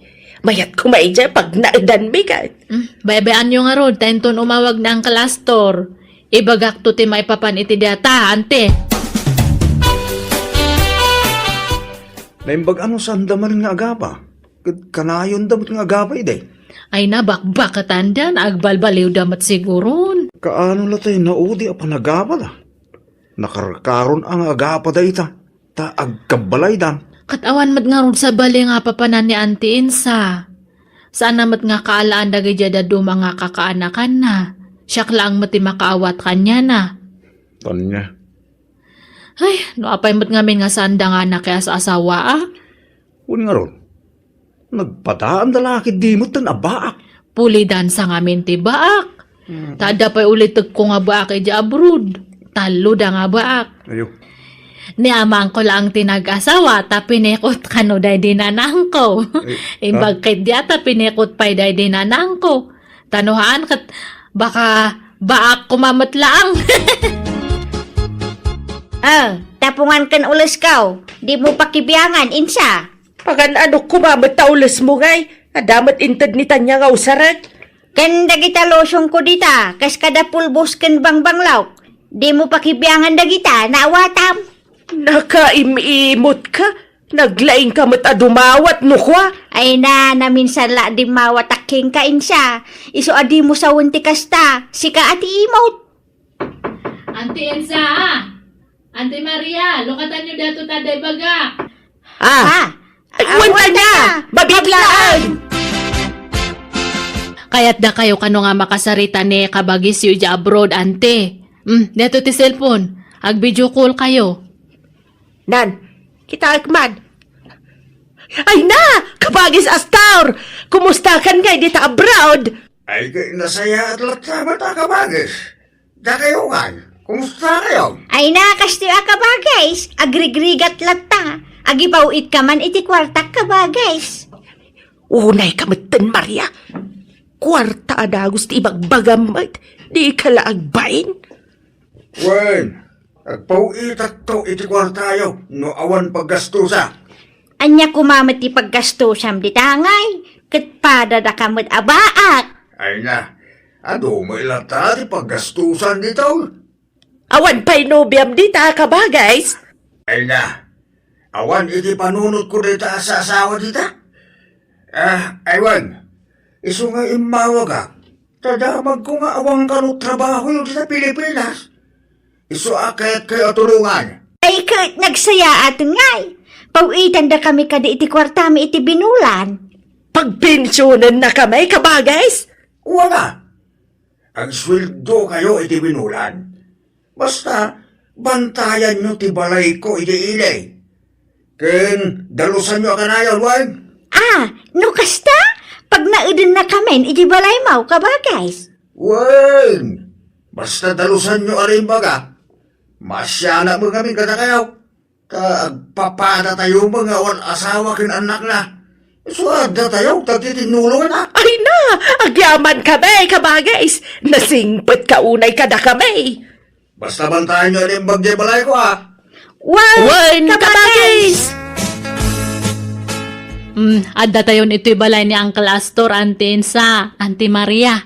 Mayat koma idiay pagnaedanmi ket. Hmm, baybay-anyo ngarud, ta inton umawag ni Uncle Astor, ibagakto ti maipapan iti diata, ante. Naimbag a no saanda manen nga agapa. Ket kanayonda met nga agapa idi. Ay, nabakbaketanda, agbalbaliwda met siguron. Kaano la tay naudi a panagapada? Nakarkaron a nga agapada ita, ta agkabbalaydan. Ket awan met ngarud sabali nga papanan ni Auntie Insa. Saan a met nga kaalaan dagiti dadduma nga kakaanakanna. Siak laeng met ti makaawat kaniana. Ania? Ay, no apay met ngamin nga saanda nga nakias-asawa, a? Wen ngarud, nagpadaanda la ket di met ten a baak. Pulidan sa ngamin ti baak. Mm. Ta adda pay ulitekko nga baak idiay abroad. Talloda nga baak. Ayo. Ni amangko laeng ti nag-asawa, ta pinikot kano daydi nanangko. Eh, imbag ha? Ket diata pinikot pay daydi nanangko. Ta no haan ket baka baak koma met laeng. Ah, tapungan ken ulesko. Dimo pakibiangan, Insa. Pagan-anok koma met ta ulesmo ngay. Adda met inted ni Tania nga usarek. Ken dagita lotionko dita, kas kada pulbos ken bangbanglaw. Dimo pakibiangan dagita, naawatam. Nakaim-imot ka. Naglaing ka met a dumawat, no kua? Ay na, naminsan la a dimmawat a kenka, Insa. Isu a dimo sawen ti kasta, sika a ti imot. Auntie Insa, ah! Auntie Maria, lukatanyo daytoy ta adda ibagak. Ah! Ah! Ay, ah, wen, Tania! Mabiit laeng! Kayatda kayo kano nga makasarita ni kabagisyo idiay abroad, ante. Hmm, daytoy ti cellphone. Ag-video call kayo. Nan, kitaek man. Ay na! Kabagis Astor! Kumustakan ngay dita abroad? Ay, kay nasayaat latta met a kabagis. Dakayo ngay, kumusta kayo? Ay na, kastoy a kabagis. Agrigrigat latta. Agipaw-it ka man iti kuartak, kabagis. Unay ka metten, Maria. Kuarta a dagus ti ibagbagam met. Di ka la agbain. Wen, agpaw-itakto iti kuartayo no awan paggastusa. Ania koma met ti paggastosam dita ngay? Ket padadaka met a baak. Ay na, adu met latta ti paggastosan dita. Awan pay nobiam dita, kabagis? Ay na, awan iti panunotko dita a saasawa dita. Ah, ay wen, isu nga immawagak. Ta damagko nga awan kano trabahoyo dita Pilipinas. Isu a kayatkayo a tulongan. Ay ket nagsayaaten ngay. Paw-itandakami kadi iti kuartami iti binulan. Pagpensionennakami, kabagis? Wen a. Agsueldo kayo iti binulan. Basta, bantayanyo ti balayko idi ili. Ken dalusanyo a kanayon, wen? Ah, no kasta, pagnaedennakamin iti balaymo, kabagis. Wen, basta dalusanyo a rimbaga, maasianak met ngamin kadakayo. Ta agpapadatayo met nga awan asawa ken annakna. Isu a addatayo, ta ti tinnulongna. Ay na, agyaman kami, kabagis. Nasingpet ka unay kadakami. Basta bantayanyo a naimbag diay balayko, a. Wen, wen, kabagis! Kabagis! Mm, adda tayon itoy balay ni Uncle Astor, Auntie Insa, Auntie Maria.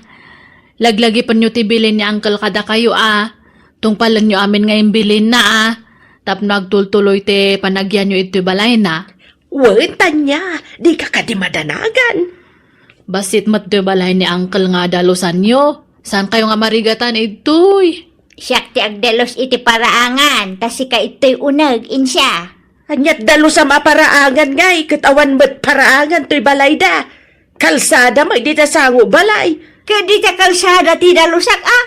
Laglagipenyo ti bilin ni Uncle kadakayo, a. Tungpalenyo amin nga imbilinna, a. Tapno agtultuloy ti panagyanyo itoy balayna. Wen, Tania, dika kadi madanagan. Bassit met ti balay ni Uncle nga dalusanyo. Saan kayo nga marigatan idtoy? Siak ti agdalus iti paraangan, ta sika ittoy uneg, Insa. Aniat dalusam a paraangan ngay, ket awan met paraangan toy balayda. Kalsada met dita sango balay. Ket dita kalsada ti dalusak, a.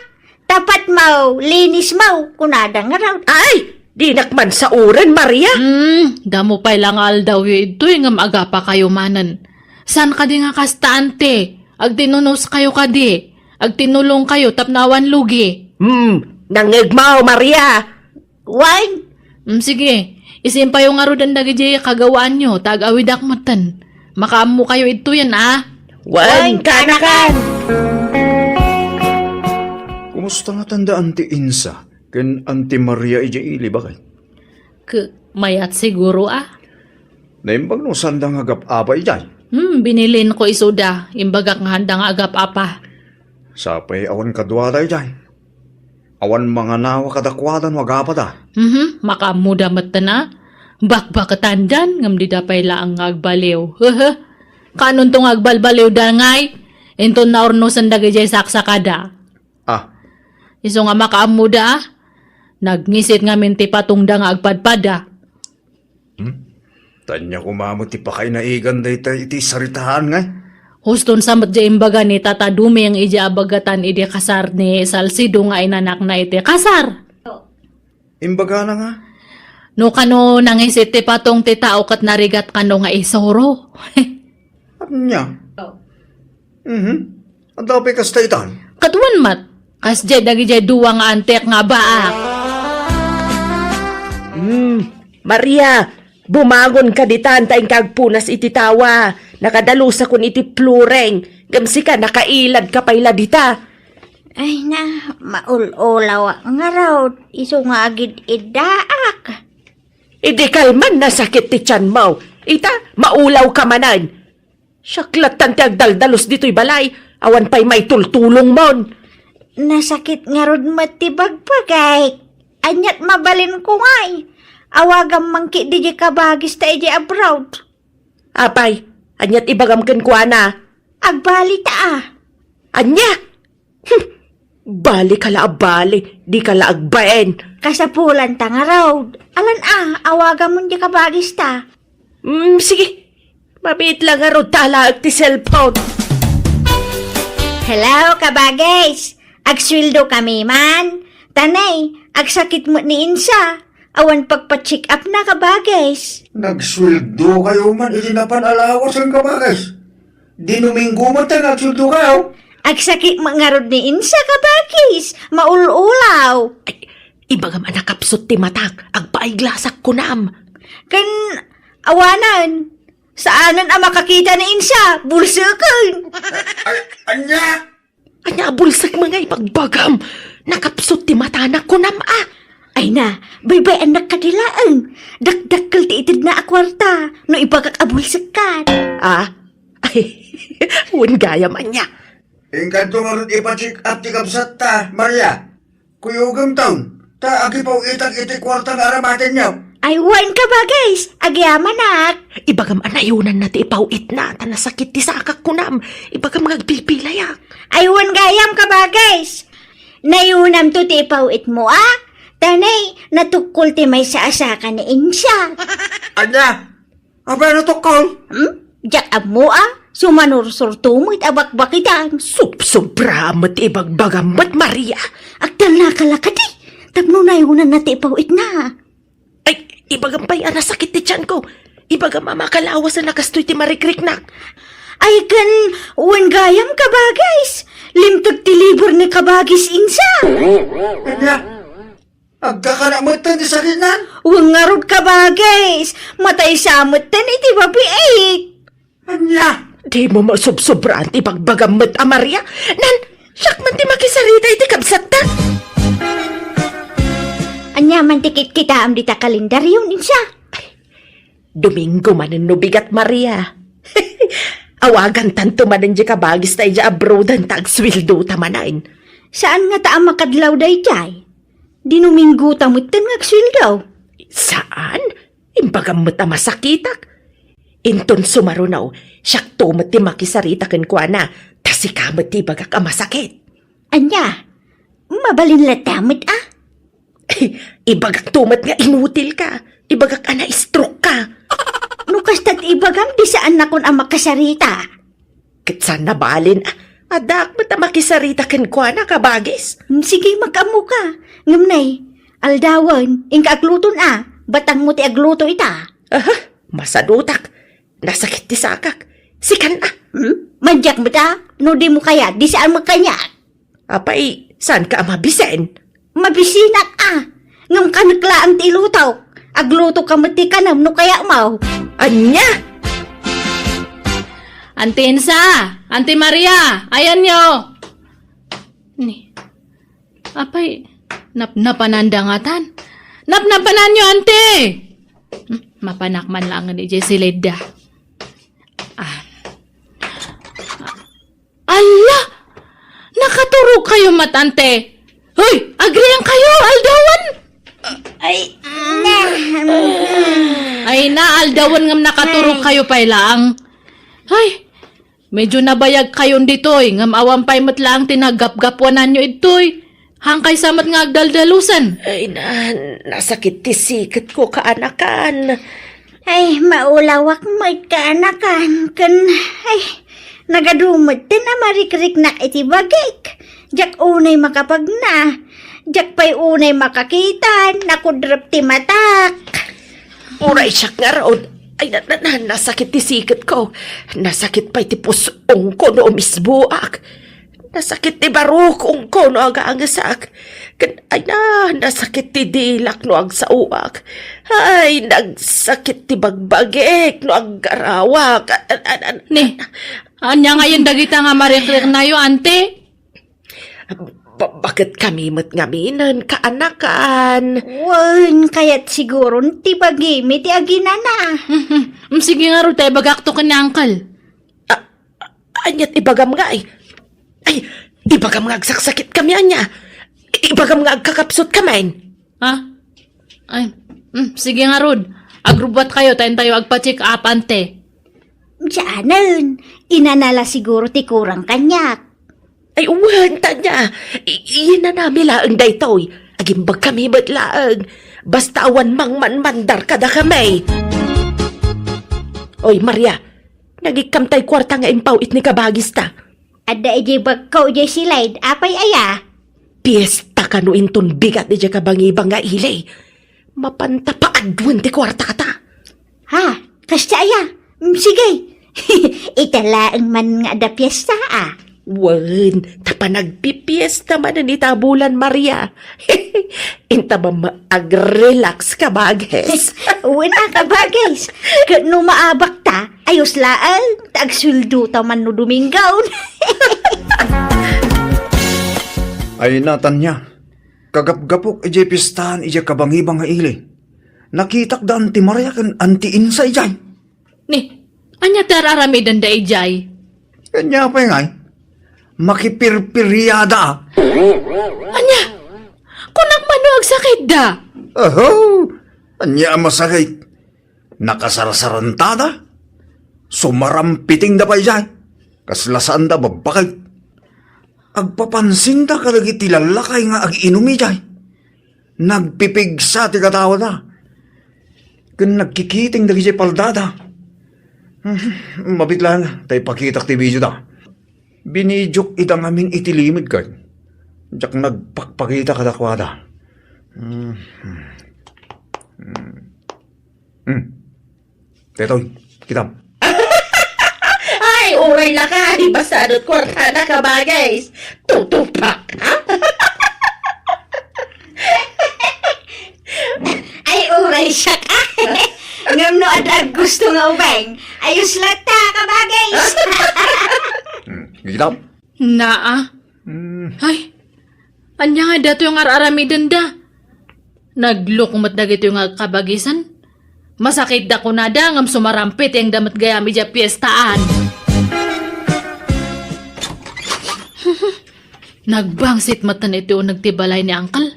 Tapatmo, linismo, kunada ngarud. Ay, dinak man sauren, Maria. Hmm, damo pay la nga aldawyo idtoy ngem agapa kayo manen. Saan kadi nga kasta, ante? Agtinunus kayo kadi. Agtinulong kayo tapno awan lugi. Hmm, nangngegmo, Maria. Wen? Mm, sige. Isimpayo ngaruden dagiti kagawaanyo, ta ag-awidak metten. Makaammo kayo idtoyen, a. Wen, wen, kanakan. Kumusta nga tanda Auntie Insa ken Auntie Maria idiay ili, baket? Ke, mayat siguro, a. Naimbag no sanda nga agap-apa idiay. Hmm, binilinko isuda. Imbagak nga haanda nga agap-apa. Sapay awan kaduada idiay. Awan manganawa kadakuada no agapada. Mhm, makaammoda metten a. Bakbaketandan, ngem dida pay laeng nga agbaliw. Hehe. Kaanonto nga agbalbaliwda ngay? Inton naurnosen dagidiay saksakada. Ah. Isu nga makaammoda, a. Nagngisit ngamin ti patongda nga agpadpada. Hmm? Ania koma met ti pakainaigan dayta iti saritaan ngay? Huston sa met diay imbaga ni Tata Duming idiay abagatan idi kasar ni Salsido nga inanakna iti kasar. Imbagana nga? No kano nangisit ti patong ti tao ket narigat kano nga isuro. Ania? Mhm. Adda pay kasta itan? Kaduan met. Kasdiay dagidiay dua nga antek nga abaak. Hmm, Maria, bumangon ka ditan ta inka agpunas iti tawa. Nakadalosakon iti flooring. Ngem sika, nakailad ka pay la dita. Ay na, maul-ulaw ngarud, isu nga agid-iddaak. Idi kalman nasakit ti tianmo. Ita, maulaw ka manen. Siak lattan ti agdaldalus ditoy balay, awan pay maitultulongmon. Nasakit ngarud met ti bagbagik. Aniat mabalinko ngay? Awagam man ketdi diay kabagista idiay abroad. Apay, aniat ibagam kenkuana? Agbalita a. Ania? Hmm. Bali ka la a bali, di ka la agbain. Kasapulanta ngarud. Alan a, awagamon diay kabagista. Mm, sige. Mabiit la ngarud ta alaek ti cellphone. Hello, kabagis. Agsueldo kami man. Tanay, agsakit met ni Insa. Awan pagpa-check up na, kabagis. Nagsueldo kayo man iti napan alawas ken kabagis. Di Domingo met nga agsueldo kayo. Agsakit met ngarud ni Insa, kabagis. Maul-ulaw. Ay, ibagam a nakapsut ti matak. Agpaiglasak kunam. Ken awanen. Saanen a makakita ni Insa. Bulseken. Ay, ania? Ania a bulsek nga ibagbagam? Nakapsut ti matana, kunam a. Ay na, baybay-annak kadi laeng. Dakdakkel ti itedna a kuarta, no ibagak a bulsekkan. Ah? Ay, wen gayam ania. Inkanto ngarud ipa-check up ti kabsatta, Maria. Kuyogemton, ta agipaw-itak iti kuarta nga aramatenyo. Ay, wen, kabagis, agyamanak. Ibagam a nayunanna ti ipaw-itna, ta nasakit ti sakak kunam. Ibagam nga agbilbilayak. Ay, wen gayam, kabagis. Nayunamto ti ipaw-itmo, a? Tanay, natukkol ti maysa a saka ni Insa. Ania? Apay a natukkol? Hmm? Diak ammo a, sumanursurto met a bakbakitan. Subsobra met ti ibagbagam met, Maria. Agtalnaka la kadi, tapno nayunanna ti ipaw-itna. Ay, ibagam pay a nasakit ti tianko. Ibagam a makalawasen a kastoy ti marikriknak. Ay, ken, wen gayam, kabagis. Limteg ti liber ni kabagis Insa. Ania? Agkakana metten ti sakitnan? Wen ngarud, kabagis, mataysa metten iti babiit. Ania? Dimo masubsobraan ti bagbagam met a Maria. Nan, siak man ti makisarita iti kabsatta. Ania man ti kitkitaem dita kalendario, Insa? Domingo manen no bigat, Maria. Awagantanto manen diay kabagista idiay abroaden ta agsueldota manen. Saan ngata a makadlaw daydiay? Dinomingo ta metten nga agsueldo. Saan? Imbagam met a masakitak. Inton sumaruno, siakto met ti makisarita kenkuana, ta sika met ti ibagak a masakit. Ania? Mabalin latta met a? Ibagakto met nga inutil ka. Ibagak a na-stroke ka. No kasta ti ibagam, di saannakon a makasarita. Ket saan nabalin a, addaak met a makisarita kenkuana, kabagis. Hmm, sige, makaammo ka. Ngem nay, aldawen, inka agluton a, batangmo ti agluto ita. Aha, masadutak. Nasakit ti sakak. Sikan a. Hmm? Mandiak met a, no dimo kayat, di saan met kaniak. Apay, saanka a mabisen? Mabisinak a. Ngem kanek laeng ti ilutok. Aglutoka met ti kanem no kayatmo. Ania? Anti Insa! Anti Maria! Ayanyo! Ni, apay, napnapananda ngatan? Napnapananyo, anti! Hmm, mapanak man laeng idiay silidda. Ah, Kayo met, ante. Hoy, agrian kayo, aldawan! Ay, na. Ay, na, aldawan ngem nakaturog kayo pay laang. Ay, medyo nabayag kayon ditoy, ngem awan pay met laang ti naggapgapuananyo idtoy. Hankay sa met nga agdaldalusen. Ay, na, nasakit ti siketko, kaanakan. Ay, maulawak met, kaanakan, ken, ay, nagadu met ti namarikriknak iti bagik. Diak unay makapagna. Diak pay unay makakita, nakudrep ti matak. Uray siak ngarud. Ay, na, na, na, nasakit ti siketko. Nasakit pay ti pus-ongko no umisboak. Nasakit ti barukongko no agangesak. Ken, ay na, nasakit ti dilak no agsaoak. Ay, nagsakit ti bagbagik no aggarawak. An-, an-, an-, Ni, ania ngayen dagita nga marikriknayo, ante? Ba-, baket kami met ngaminen, kaanakan. Wen, kayat siguron ti bagimi ti aginana. Mm, sige ngarud, ta ibagakto ken ni Uncle. A-, a-, aniat ibagam ngay? Ay, ibagam nga agsaksakit kami, ania? Ibagam nga agkakapsut kamin? Ha? Ay, mm, sige ngarud. Agrubbuat kayo, ta intayo agpa-check up, ante. Dianen, inana la siguro ti kurang kaniak. Ay, wen, Tanya. I-, inanami laeng daytoy. Agimbag kami met laeng. Basta awan mangmanmandar kadakami. Oy, Maria, nagikkamtay kuarta nga impaw itni kabagista. Adda idiay bagko idiay silid, apay aya? Piesta kano inton bigat idiay kabangibang nga ili. Mapanta paaduen ti kuarta kata. Ha? Kasta aya? Mm, sige. Ita laeng man nga adda piesta, a. Wen, ta panagpipiesta manen ita bulan, Maria. Inta man ma-, agrelax, kabagis. Wen a, kabagis. Ket no maabak ta, ayos laeng, ta agsueldo ta man no Domingo. Ay, Natanya, kagapgapok idiay piestaan idiay kabangibang nga ili. Nakitak da Anti Maria ken Anti Insa idiay. Ni, ania ti ar-aramidenda idiay? Ania pay ngay? Makipirpiriada. Ania? Kunak man no agsakitda? Aho! Ania a masakit? Nakasarsarantada? Sumarampitingda pay idiay. Kasla saanda babbakit. Agpapansinda kadagiti lallakay nga ag-inum idiay. Nagpipigsa ti katawada. Ken nagkikiting dagidiay paldada. Mabit laeng ta ipakitak ti video da. Binidiok ida ngamin iti limed ket diak nagpakpakita kadakuada. Hmm. Hmm. Hmm. Daytoy, kitam. Ay, uray lakay, basta adu't kuartana, kabagis. Tutupak, ha? Ay, uray siak, a. Ngem no adda gusto nga ubing, ayos latta, kabagis. Hmm, kitam? Naa. Hmm. Ay, ania nga datoy nga ar-aramidenda? Nagluk met dagitoy nga agkabagisan. Masakitda kunada ngem sumarampitengda met gayam idiay piestaan. Nagbangsit met iti uneg ti balay ni Uncle.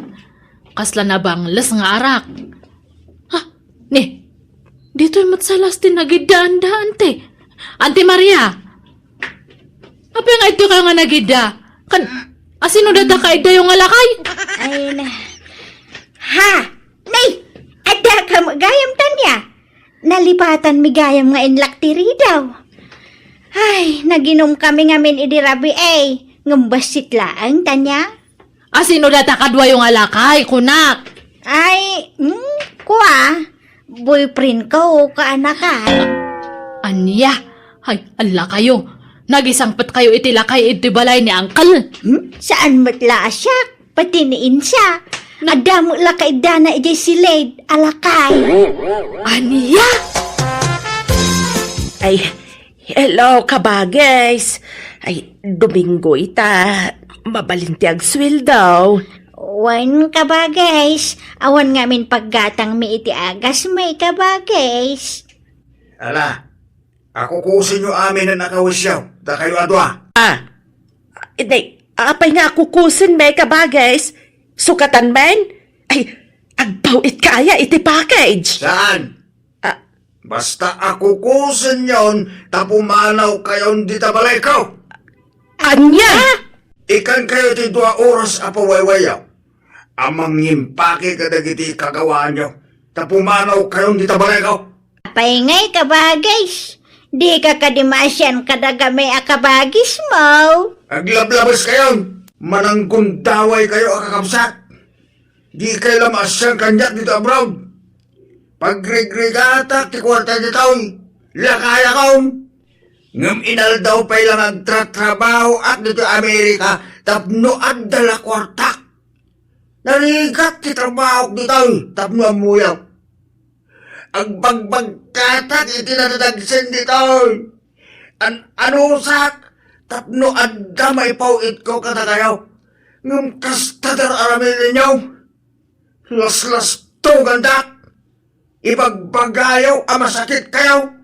Kasla nabangles nga arak. Ha? Ni, ditoy met sa las ti nagiddaanda, ante. Ante Maria! Apay nga ito ka nga nagidda? Kan, asino data ka iddayo nga lakay? Ay, na. Ha? Nay! Adda ka gayam, Tanya? Nalipatanmi gayam nga inlak ti ridaw. Ay, naginum kami ngamin idi rabii, eh. Ngem bassit laeng, Tanya? Asino data kaduayo nga lakay, kunak? Ay, hmm, kua, boyfriend ko, kaanakan. Ania? Ay, allakayo. Nagisangpet kayo iti lakay iti balay ni Uncle. Hmm? Saan met la a siak? Pati ni Insa. Adda met la kaiddana idiay silid a lakay. Ania? Ay, hello, kabagis. Ay, Domingo ita. Mabalin ti agsueldo. Wen, kabagis. Awan ngamin paggatangmi iti agasmi, kabagis. Ala, akukusinyo aminen a kawisyo, dakayo a dua. Ah, inday, Apay nga akukusen met, kabagis? Sukatan men? Ay, agpaw-itka aya iti package. Saan? Ah. Basta akukusenyon ta pumanawkayon dita balayko. Ania? Ikankayo ti dua oras a pawaywayaw a mangimpake kadagiti kagawaanyo ta pumanawkayon dita balayko. Apay ngay, kabagis? Dika kadi maasian kadagami a kabagismo? Aglablabeskayonto. Mananggundawaykayo a kakabsat. Dikay la maasian kaniak ditoy abroad. Pagrigrigatak ti kuarta ditoy. Lakayakon. Ngem inaldaw pay la nga agtratrabahoak ditoy Amerika tapno adda la kuartak. Narigat ti trabahok ditoy tapno ammoyak. Agbagbagkatak iti nadadagsen ditoy. An-anusak tapno adda maipaw-itko kadakayo. Ngem kasta ti ar-aramidenyo. Laslastogandak. Ibagbagayo a masakitkayo.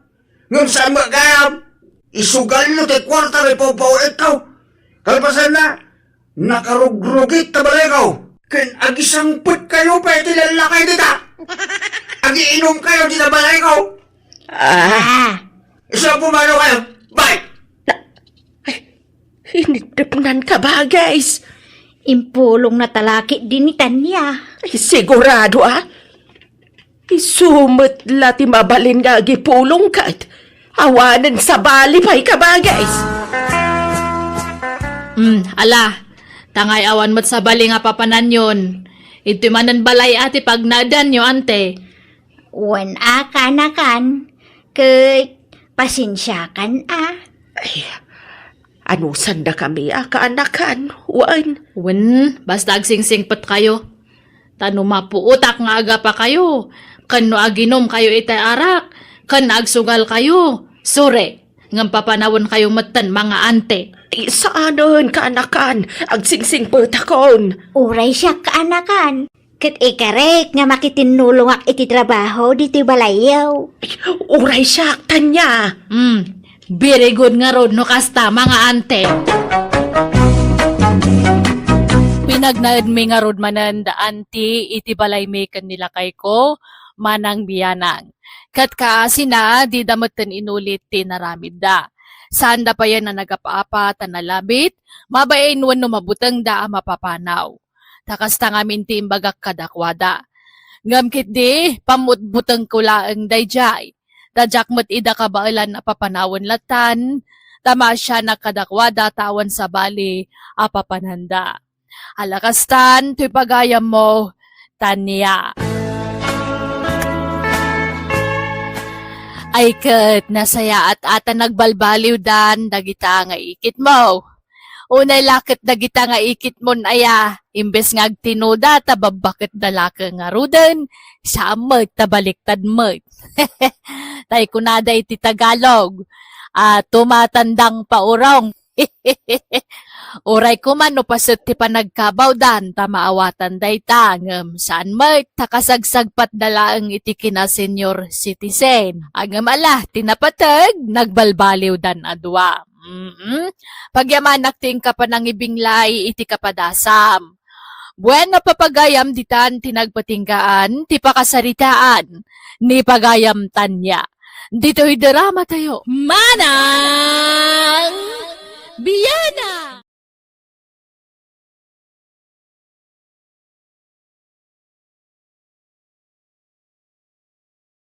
Ngem saan met gayam. Isugalyo ti kuarta nga ipawpaw-itko. Kalpasanna, nakarugrugit ta balayko. Ken agisangpetkayo pay iti lallakay dita. Agiinumkayo dita balayko. Ah. Isu a pumanawkayo. Bye! Ay, inidepnanka, bagis. Impulongna ta la ketdi ni Tania. Ay, sigurado, a? Isu met la ti mabalin nga agipulong ket awanen sabali pay, kabagis. Hmm, ala, ta ngay awan met sabali nga papananyon. Iti manen balay a ti pagnaedanyo, ante. Wen a, kaanakan, ket pasensiakan a. Ay, anusandakami a kaanakan, wen. Wen, basta agsingsingpetkayo. Ta no mapuotak nga agapakayo, ken no aginumkayo itay arak, ken agsugalkayo, sure, ngem papanawenkayo metten, mga ante. Ay, saanen, kaanakan, agsingsingpetakon. Uray siak, kaanakan. Ket ikarek nga makitinnulongak iti trabaho ditoy balayyo. Uray siak, Tania. Hmm, very good ngarud no kasta, mga ante. Pinagnaedmi ngarud manen da anti iti balaymi ken ni lakayko, manang bianang. Ket kaasina, dida metten inulit ti inaramidda. Saanda payen a nagap-apat a nalabit, mabain wenno mabutengda a mapapanaw. Ta kasta ngamin ti imbagak kadakuada. Ngem ketdi, pammutbutengko laeng daydiay. Ta diak met ida kabaelan a papanawen latan, ta maasianak kadakuada ta awan sabali a papananda. Ala kastan, toy pagayammo, Tania. Ay ket, nasayaat a ta nagbalbaliwdan dagita nga ikitmo. Unay la ket dagita nga ikitmon aya, imbes nga agtinuda ta babbaketda la ket ngaruden, saan met ta baliktad met. Tay kunada iti Tagalog, a, tumatandang paurong. Uray koma no paset ti panagkabawdan ta maawatan dayta, ngem saan met ta kasagsagpatda laeng iti kina-senior citizen. A, ngem ala, ti napateg, nagbalbaliwdan a dua. Mm-mm. Pagyamanak ti inka panangibinglay iti kapadasam. Bueno, papagayam ditan ti nagpatinggaan ti pakasaritaan ni Pagayam Tania. Ditoy drama tayo. Manang Biana!